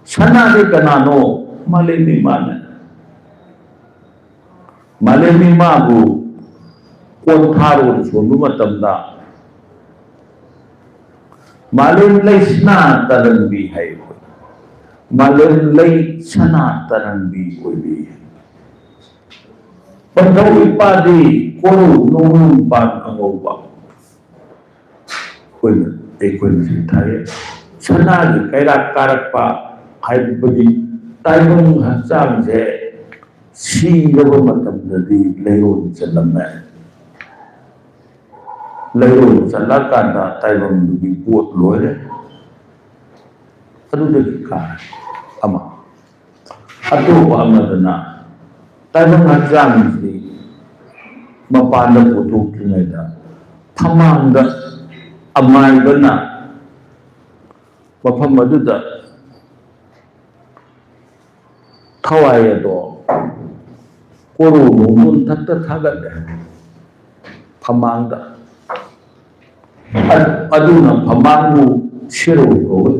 ꯁꯅꯥꯗꯤ ꯀꯅꯥꯅꯣ? ꯃꯥꯂꯦꯝꯒꯤ ꯃꯥꯅ꯫ ꯃꯥꯂꯦꯝꯒꯤ ꯃꯥꯕꯨ ꯀꯣꯟꯊꯥꯔꯣꯟ ꯁꯣꯟꯕ ꯃꯇꯝꯗ, "ꯃꯥꯂꯦꯝ ꯂꯩ ꯁꯅꯥ ꯇꯔꯪꯕꯤ" ꯍꯥꯏ꯫ "ꯃꯥꯂꯦꯝ ꯂꯩ ꯁꯅꯥ ꯇꯔꯪꯕꯤ ꯑꯣꯏꯕꯤ" ꯍꯥꯏ꯫ ꯄꯟꯊꯧ ꯏꯄꯥꯗꯤ ꯀꯣꯔꯧ ꯅꯣꯡꯂꯨꯡ ꯄꯥꯟ ꯑꯉꯧꯕ꯫ ꯑꯩꯈꯣꯏꯅ, ꯑꯩꯈꯣꯏꯅ ꯁꯤ ꯊꯥꯏ꯫ ꯁꯅꯥꯒꯤ ꯀꯩꯔꯥꯛ ꯀꯥꯔꯛꯄ ꯍꯥꯏꯕꯗꯤ ꯇꯥꯏꯕꯪ ꯍꯛꯆꯥꯡꯁꯦ ꯁꯤꯔꯕ ꯃꯇꯝꯗꯗꯤ ꯂꯩꯔꯣꯟ ꯆꯜꯂꯝꯃꯦ꯫ ꯂꯩꯔꯣꯟ ꯆꯜꯂꯀꯥꯟꯗ ꯇꯥꯏꯕꯪꯗꯨꯒꯤ ꯄꯣꯠ ꯂꯣꯏꯔꯦ꯫ ꯑꯗꯨꯗꯒꯤ ꯀꯥꯔꯦ ꯑꯃ꯫ ꯑꯇꯣꯞꯄ ꯑꯃꯗꯅ ꯇꯥꯏꯕꯪ ꯍꯛꯆꯥꯡꯁꯤ ꯃꯄꯥꯟꯗ ꯄꯨꯊꯣꯛꯇ꯭ꯔꯤꯉꯩꯗ ꯐꯃꯥꯡꯗ ꯑꯃꯥꯏꯕꯅ ꯃꯐꯝ ꯑꯗꯨꯗ ꯊꯋꯥꯏ ꯑꯗꯣ ꯀꯣꯔꯧ ꯅꯣꯡꯗꯣꯟ ꯊꯛꯇ ꯊꯥꯒꯠꯂꯦ ꯐꯃꯥꯡꯗ꯫ ꯑ-, ꯑꯗꯨꯅ ꯐꯃꯥꯡꯕꯨ ꯁꯦꯔꯧ ꯀꯧꯏ꯫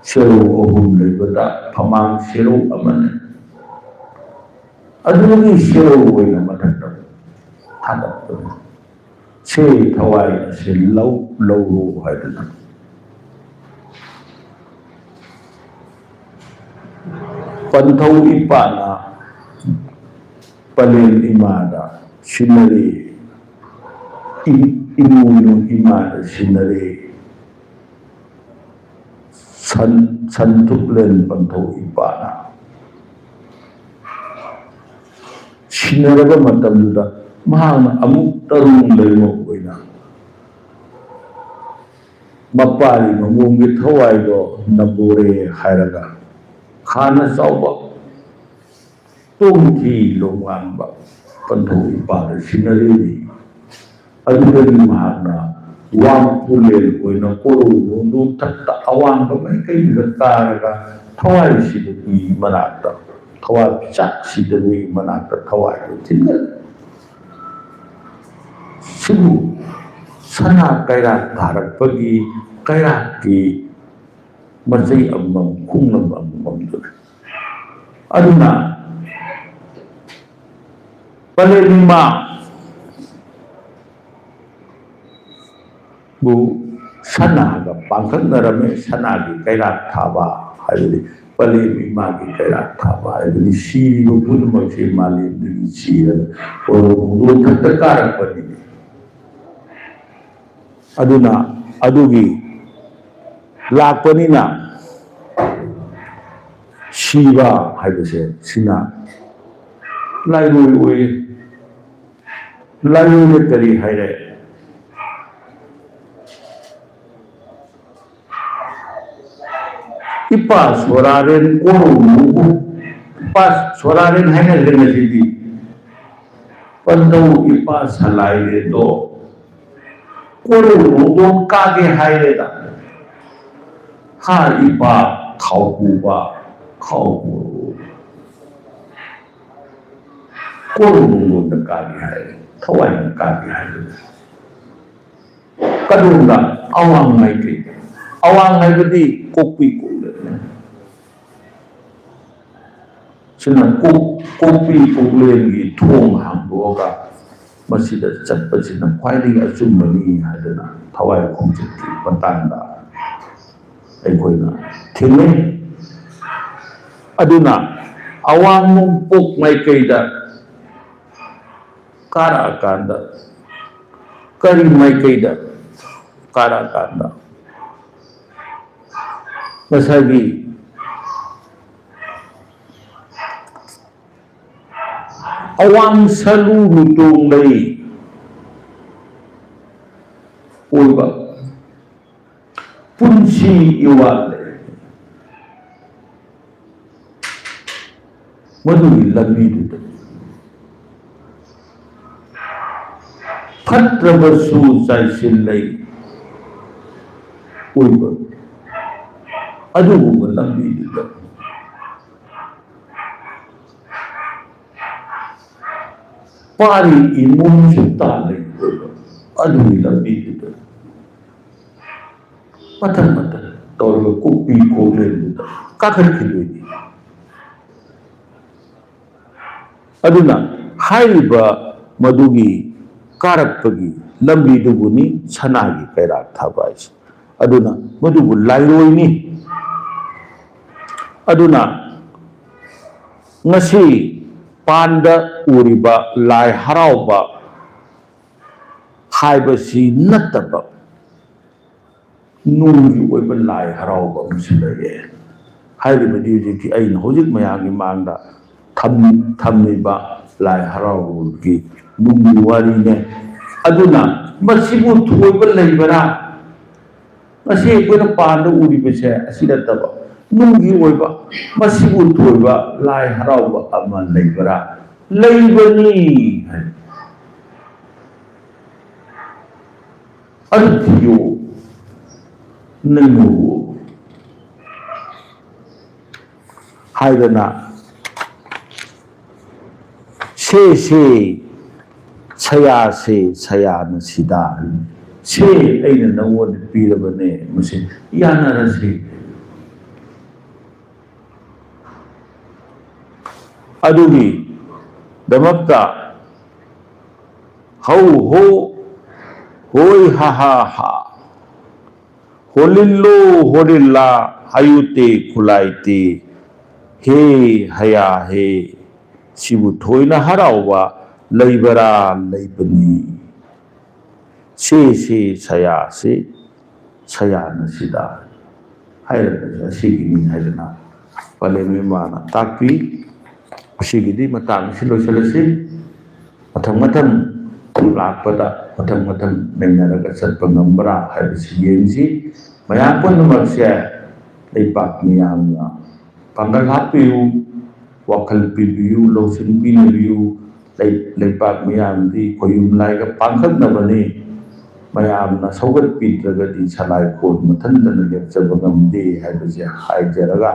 ꯁꯦꯔꯧ ꯑꯍꯨꯝ ꯂꯩꯕꯗ ꯐꯃꯥꯡ ꯁꯦꯔꯧ ꯑꯃꯅꯤ꯫ ꯑꯗꯨꯒꯤ ꯁꯦꯔꯧ ꯑꯣꯏꯅ ꯃꯊꯛꯇ ꯊꯥꯡꯒꯠꯄꯅꯤ꯫ ꯁꯦ ꯊꯋꯥꯏ ꯑꯁꯤ ꯂꯧ, ꯂꯧꯔꯣ ꯍꯥꯏꯗꯅ꯫ ꯄꯟꯊꯧ ꯏꯄꯥꯅ ꯄꯂꯦꯝ ꯏꯃꯥꯗ ꯁꯤꯟꯅꯔꯦ꯫ ꯏ-, ꯏꯃꯣꯏꯅꯨ ꯏꯃꯥꯗ ꯁꯤꯟꯅꯔꯦ꯫ ꯁꯟ, ꯁꯟ ꯊꯨꯛꯂꯦꯟ ꯄꯟꯊꯧ ꯏꯄꯥꯅ ꯁꯤꯟꯅꯔꯕ ꯃꯇꯝꯗꯨꯗ ꯃꯍꯥꯛꯅ ꯑꯃꯨꯛ ꯇꯔꯨꯡ ꯂꯩꯃ ꯑꯣꯏꯅ ꯃꯄꯥꯔꯤ ꯃꯃꯣꯝꯒꯤ ꯊꯋꯥꯏꯗꯣ ꯅꯝꯕꯣꯔꯦ ꯍꯥꯏꯔꯒ ꯈꯥꯅ ꯆꯥꯎꯕ ꯇꯣꯡꯊꯤ ꯂꯣꯡꯉꯥꯟꯕ ꯄꯟꯊꯧ ꯏꯄꯥꯗ ꯁꯤꯟꯅꯔꯤꯅꯤ꯫ ꯑꯗꯨꯗꯒꯤ ꯃꯍꯥꯛꯅ ꯋꯥꯡ ꯄꯨꯂꯦꯜ ꯑꯣꯏꯅ ꯀꯣꯔꯧ ꯅꯣꯡꯗꯣꯟ ꯊꯛꯇ ꯑꯋꯥꯡꯕ ꯃꯥꯏꯀꯩꯗ ꯀꯥꯔꯒ ꯊꯋꯥꯏ ꯁꯤꯗꯕꯤ ꯃꯅꯥꯛꯇ, ꯊꯋꯥꯏ ꯄꯤꯆꯥꯛ ꯁꯤꯗꯕꯤ ꯃꯅꯥꯛꯇ ꯊꯋꯥꯏꯗꯨ ꯊꯤꯟꯒꯠꯂꯤ꯫ ꯁꯤꯕꯨ ꯁꯅꯥ ꯀꯩꯔꯥꯛ ꯊꯥꯔꯛꯄꯒꯤ ꯀꯩꯔꯥꯛꯀꯤ ꯃꯆꯩ ꯑꯃꯃꯝ, ꯈꯣꯡꯂꯝ ꯑꯃꯃꯝꯗꯨꯅꯤ꯫ ꯑꯗꯨꯅ ꯄꯂꯦꯝ ꯏꯃꯥꯕꯨ ꯁꯅꯥꯒ ꯄꯥꯡꯈꯛꯅꯔꯝꯃꯤ, ꯁꯅꯥꯒꯤ ꯀꯩꯔꯥꯛ ꯊꯥꯕ ꯍꯥꯏꯕꯗꯤ ꯄꯂꯦꯝ ꯏꯃꯥꯒꯤ ꯀꯩꯔꯥꯛ ꯊꯥꯕ ꯍꯥꯏꯕꯅꯤ꯫ ꯁꯤꯔꯤꯕ ꯄꯨꯝꯅꯃꯛꯁꯦ ꯃꯥꯂꯦꯝꯗꯒꯤ ꯁꯤꯔꯒ ꯀꯣꯔꯧ ꯅꯣꯡꯗꯣꯟ ꯊꯛꯇ ꯀꯥꯔꯛꯄꯅꯤꯅꯦ꯫ ꯑꯗꯨꯅ ꯑꯗꯨꯒꯤ ꯂꯥꯛꯄꯅꯤꯅ ꯁꯤꯕ ꯍꯥꯏꯕꯁꯦ ꯁꯤꯅ ꯂꯥꯏꯔꯣꯏ ꯑꯣꯏꯔꯦ꯫ ꯂꯥꯏꯔꯣꯏꯅ ꯀꯔꯤ ꯍꯥꯏꯔꯦ? ꯏꯄꯥ ꯁꯣꯔꯥꯔꯦꯟ ꯀꯣꯔꯧ ꯅꯣꯡꯗꯣꯟ, ꯏꯄꯥ ꯁꯣꯔꯥꯔꯦꯟ ꯍꯥꯏꯅꯈ꯭ꯔꯦ ꯉꯁꯤꯗꯤ꯫ ꯄꯟꯊꯧ ꯏꯄꯥ ꯁꯂꯥꯏꯔꯦꯟꯗꯣ ꯀꯣꯔꯧ ꯅꯣꯡꯗꯣꯟ ꯀꯥꯒꯦ ꯍꯥꯏꯔꯦꯗ꯫ ꯍꯥ ꯏꯄꯥ ꯊꯥꯎꯄꯨꯕ, ꯊꯥꯎꯄꯨꯕ꯫ ꯀꯣꯔꯧ ꯅꯣꯡꯗꯣꯟꯗ ꯀꯥꯒꯦ ꯍꯥꯏꯔꯦ, ꯊꯋꯥꯏꯅ ꯀꯥꯒꯦ ꯍꯥꯏꯔꯦ꯫ ꯀꯗꯣꯝꯗ? ꯑꯋꯥꯡ ꯃꯥꯏꯀꯩꯗ꯫ ꯑꯋꯥꯡ ꯍꯥꯏꯕꯗꯤ ꯀꯣꯛꯄꯤ ꯀꯣꯛꯂꯦ꯫ ꯁꯤꯅ ꯀꯣꯛ-, ꯀꯣꯛꯄꯤ ꯀꯣꯛꯂꯦꯟꯒꯤ ꯊꯣꯡ ꯍꯥꯡꯗꯣꯛꯑꯒ ꯃꯁꯤꯗ ꯆꯠꯄꯁꯤꯅ ꯈ꯭ꯋꯥꯏꯗꯒꯤ ꯑꯆꯨꯝꯕꯅꯤ ꯍꯥꯏꯗꯅ ꯊꯋꯥꯏ ꯈꯣꯡꯆꯠꯀꯤ ꯃꯇꯥꯡꯗ ꯑꯩꯈꯣꯏꯅ ꯊꯦꯡꯅꯩ꯫ ꯑꯗꯨꯅ ꯑꯋꯥꯡ ꯅꯣꯡꯄꯣꯛ ꯃꯥꯏꯀꯩꯗ ꯀꯥꯔꯛꯑꯀꯥꯟꯗ, ꯀꯔꯤ ꯃꯥꯏꯀꯩꯗ ꯀꯥꯔꯛꯑꯀꯥꯟꯗ ꯉꯁꯥꯏꯒꯤ ꯑꯋꯥꯡ ꯁꯂꯨ ꯂꯨꯇꯣꯡ ꯂꯩ ꯑꯣꯏꯕ ꯄꯨꯟꯁꯤ ꯏꯋꯥꯠꯂꯦ꯫ ꯃꯗꯨꯒꯤ ꯂꯝꯕꯤꯗꯨꯗ ꯐꯠꯇ꯭ꯔꯕꯁꯨ ꯆꯥꯏꯁꯤꯜ ꯂꯩ ꯑꯣꯏꯕ ꯑꯗꯨꯒꯨꯝꯕ ꯂꯝꯕꯤꯗꯨꯗ ꯄꯥꯔꯤ ꯏꯃꯨꯡꯁꯨ ꯇꯥ ꯂꯩ ꯑꯣꯏꯕ ꯑꯗꯨꯒꯤ ꯂꯝꯕꯤꯗꯨꯗ ꯃꯊꯪ ꯃꯊꯪ ꯇꯧꯔꯒ ꯀꯣꯛꯄꯤ ꯀꯣꯛꯂꯦꯟꯗꯨꯗ ꯀꯥꯈꯠꯈꯤꯗꯣꯏꯅꯤ꯫ ꯑꯗꯨꯅ ꯍꯥꯏꯔꯤꯕ ꯃꯗꯨꯒꯤ ꯀꯥꯔꯛꯄꯒꯤ ꯂꯝꯕꯤꯗꯨꯕꯨꯅꯤ ꯁꯅꯥꯒꯤ ꯀꯩꯔꯥꯛ ꯊꯥꯕ ꯍꯥꯏꯁꯦ꯫ ꯑꯗꯨꯅ ꯃꯗꯨꯕꯨ ꯂꯥꯏꯔꯣꯏꯅꯤ꯫ ꯑꯗꯨꯅ ꯉꯁꯤ ꯄꯥꯟꯗ ꯎꯔꯤꯕ ꯂꯥꯏ ꯍꯔꯥꯎꯕ ꯍꯥꯏꯕꯁꯤ ꯅꯠꯇꯕ, ꯅꯨꯡꯒꯤ ꯑꯣꯏꯕ ꯂꯥꯏ ꯍꯔꯥꯎꯕ ꯑꯃꯁꯨ ꯂꯩꯌꯦ꯫ ꯍꯥꯏꯔꯤꯕꯗꯤ ꯍꯧꯖꯤꯛꯀꯤ ꯑꯩꯅ ꯍꯧꯖꯤꯛ ꯃꯌꯥꯝꯒꯤ ꯃꯥꯡꯗ ꯊꯝ-, ꯊꯝꯃꯤꯕ ꯂꯥꯏ ꯍꯔꯥꯎꯕꯒꯤ ꯅꯨꯡꯒꯤ ꯋꯥꯔꯤꯅꯦ꯫ ꯑꯗꯨꯅ ꯃꯁꯤꯕꯨ ꯊꯣꯏꯕ ꯂꯩꯕꯔꯥ? ꯉꯁꯤ ꯑꯩꯈꯣꯏꯅ ꯄꯥꯟꯗ ꯎꯔꯤꯕꯁꯦ ꯑꯁꯤ ꯅꯠꯇꯕ, ꯅꯨꯡꯒꯤ ꯑꯣꯏꯕ, ꯃꯁꯤꯕꯨ ꯊꯣꯏꯕ ꯂꯥꯏ ꯍꯔꯥꯎꯕ ꯑꯃ ꯂꯩꯕꯔꯥ? ꯂꯩꯕꯅꯤ ꯍꯥꯏ꯫ ꯑꯗꯨ ꯊꯤꯌꯨ, ꯅꯪ ꯎ ꯍꯥꯏꯗꯅ, ꯁꯦ ꯁꯦ, ꯁꯌꯥꯁꯦ, ꯁꯌꯥꯅ ꯁꯤꯗꯥ, ꯁꯦ ꯑꯩꯅ ꯅꯪꯉꯣꯟꯗ ꯄꯤꯔꯕꯅꯦ, ꯃꯁꯤ ꯌꯥꯅꯔꯁꯤ꯫ ꯑꯗꯨꯒꯤꯗꯃꯛꯇ ꯍꯧ ꯍꯣ, ꯍꯣꯏ ꯍꯥ ꯍꯥ ꯍꯥ, ꯍꯣꯂꯤꯜꯂꯣ ꯍꯣꯂꯤꯜꯂꯥ, ꯍꯥꯌꯨꯇꯦ ꯈꯨꯂꯥꯏꯇꯦ, ꯍꯦ ꯍꯌꯥ ꯍꯦ, ꯁꯤꯕꯨ ꯊꯣꯏꯅ ꯍꯔꯥꯎꯕ ꯂꯩꯕꯔꯥ? ꯂꯩꯕꯅꯤ꯫ ꯁꯦ ꯁꯦ ꯁꯌꯥ ꯁꯦ, ꯁꯌꯥꯅ ꯁꯤꯗ ꯍꯥꯏꯔꯒꯁꯨ ꯑꯁꯤꯒꯤꯅꯤ ꯍꯥꯏꯗꯅ ꯄꯂꯦꯝ ꯏꯃꯥꯅ ꯇꯥꯛꯄꯤ꯫ ꯑꯁꯤꯒꯤꯗꯤ ꯃꯇꯥꯡ ꯑꯁꯤ ꯂꯣꯏꯁꯤꯜꯂꯁꯤ꯫ ꯃꯊꯪ ꯃꯊꯪ ꯂꯥꯛꯄꯗ ꯃꯊꯪ ꯃꯊꯪ ꯅꯩꯅꯔꯒ ꯆꯠꯄ ꯉꯝꯕ꯭ꯔꯥ ꯍꯥꯏꯕꯁꯤ ꯌꯦꯡꯁꯤ꯫ ꯃꯌꯥꯝ ꯄꯨꯝꯅꯃꯛꯁꯦ ꯂꯩꯄꯥꯛ ꯃꯤꯌꯥꯝꯅ ꯄꯥꯡꯒꯜ ꯍꯥꯞꯄꯤꯌꯨ, ꯋꯥꯈꯜ ꯄꯤꯕꯤꯌꯨ, ꯂꯧꯁꯤꯡ ꯄꯤꯅꯕꯤꯌꯨ꯫ ꯂꯩ-, ꯂꯩꯄꯥꯛ ꯃꯤꯌꯥꯝꯗꯤ ꯈꯣꯌꯨꯝ ꯂꯥꯏꯒ ꯄꯥꯡꯈꯛꯅꯕꯅꯤ꯫ ꯃꯌꯥꯝꯅ ꯁꯧꯒꯠꯄꯤꯗ꯭ꯔꯒꯗꯤ ꯁꯂꯥꯏ ꯀꯣꯟ ꯃꯊꯟꯇꯅ ꯂꯦꯞꯆꯕ ꯉꯝꯗꯦ ꯍꯥꯏꯕꯁꯦ ꯍꯥꯏꯖꯔꯒ,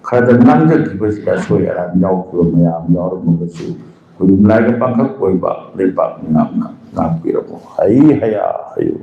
ꯈꯔꯗ ꯉꯥꯡꯖꯈꯤꯕꯁꯤꯗ ꯑꯁꯣꯏ ꯑꯔꯥꯟ ꯌꯥꯎꯈꯤꯕ ꯃꯌꯥꯝ ꯌꯥꯎꯔꯝꯃꯒꯁꯨ, ꯈꯣꯌꯨꯝ ꯂꯥꯏꯒ ꯄꯥꯡꯈꯛ ꯑꯣꯏꯕ ꯂꯩꯄꯥꯛ ꯃꯤꯌꯥꯝꯅ ꯉꯥꯛꯄꯤꯔꯝꯃꯨ꯫ ꯍꯩ ꯍꯌꯥ ꯍꯌꯨ꯫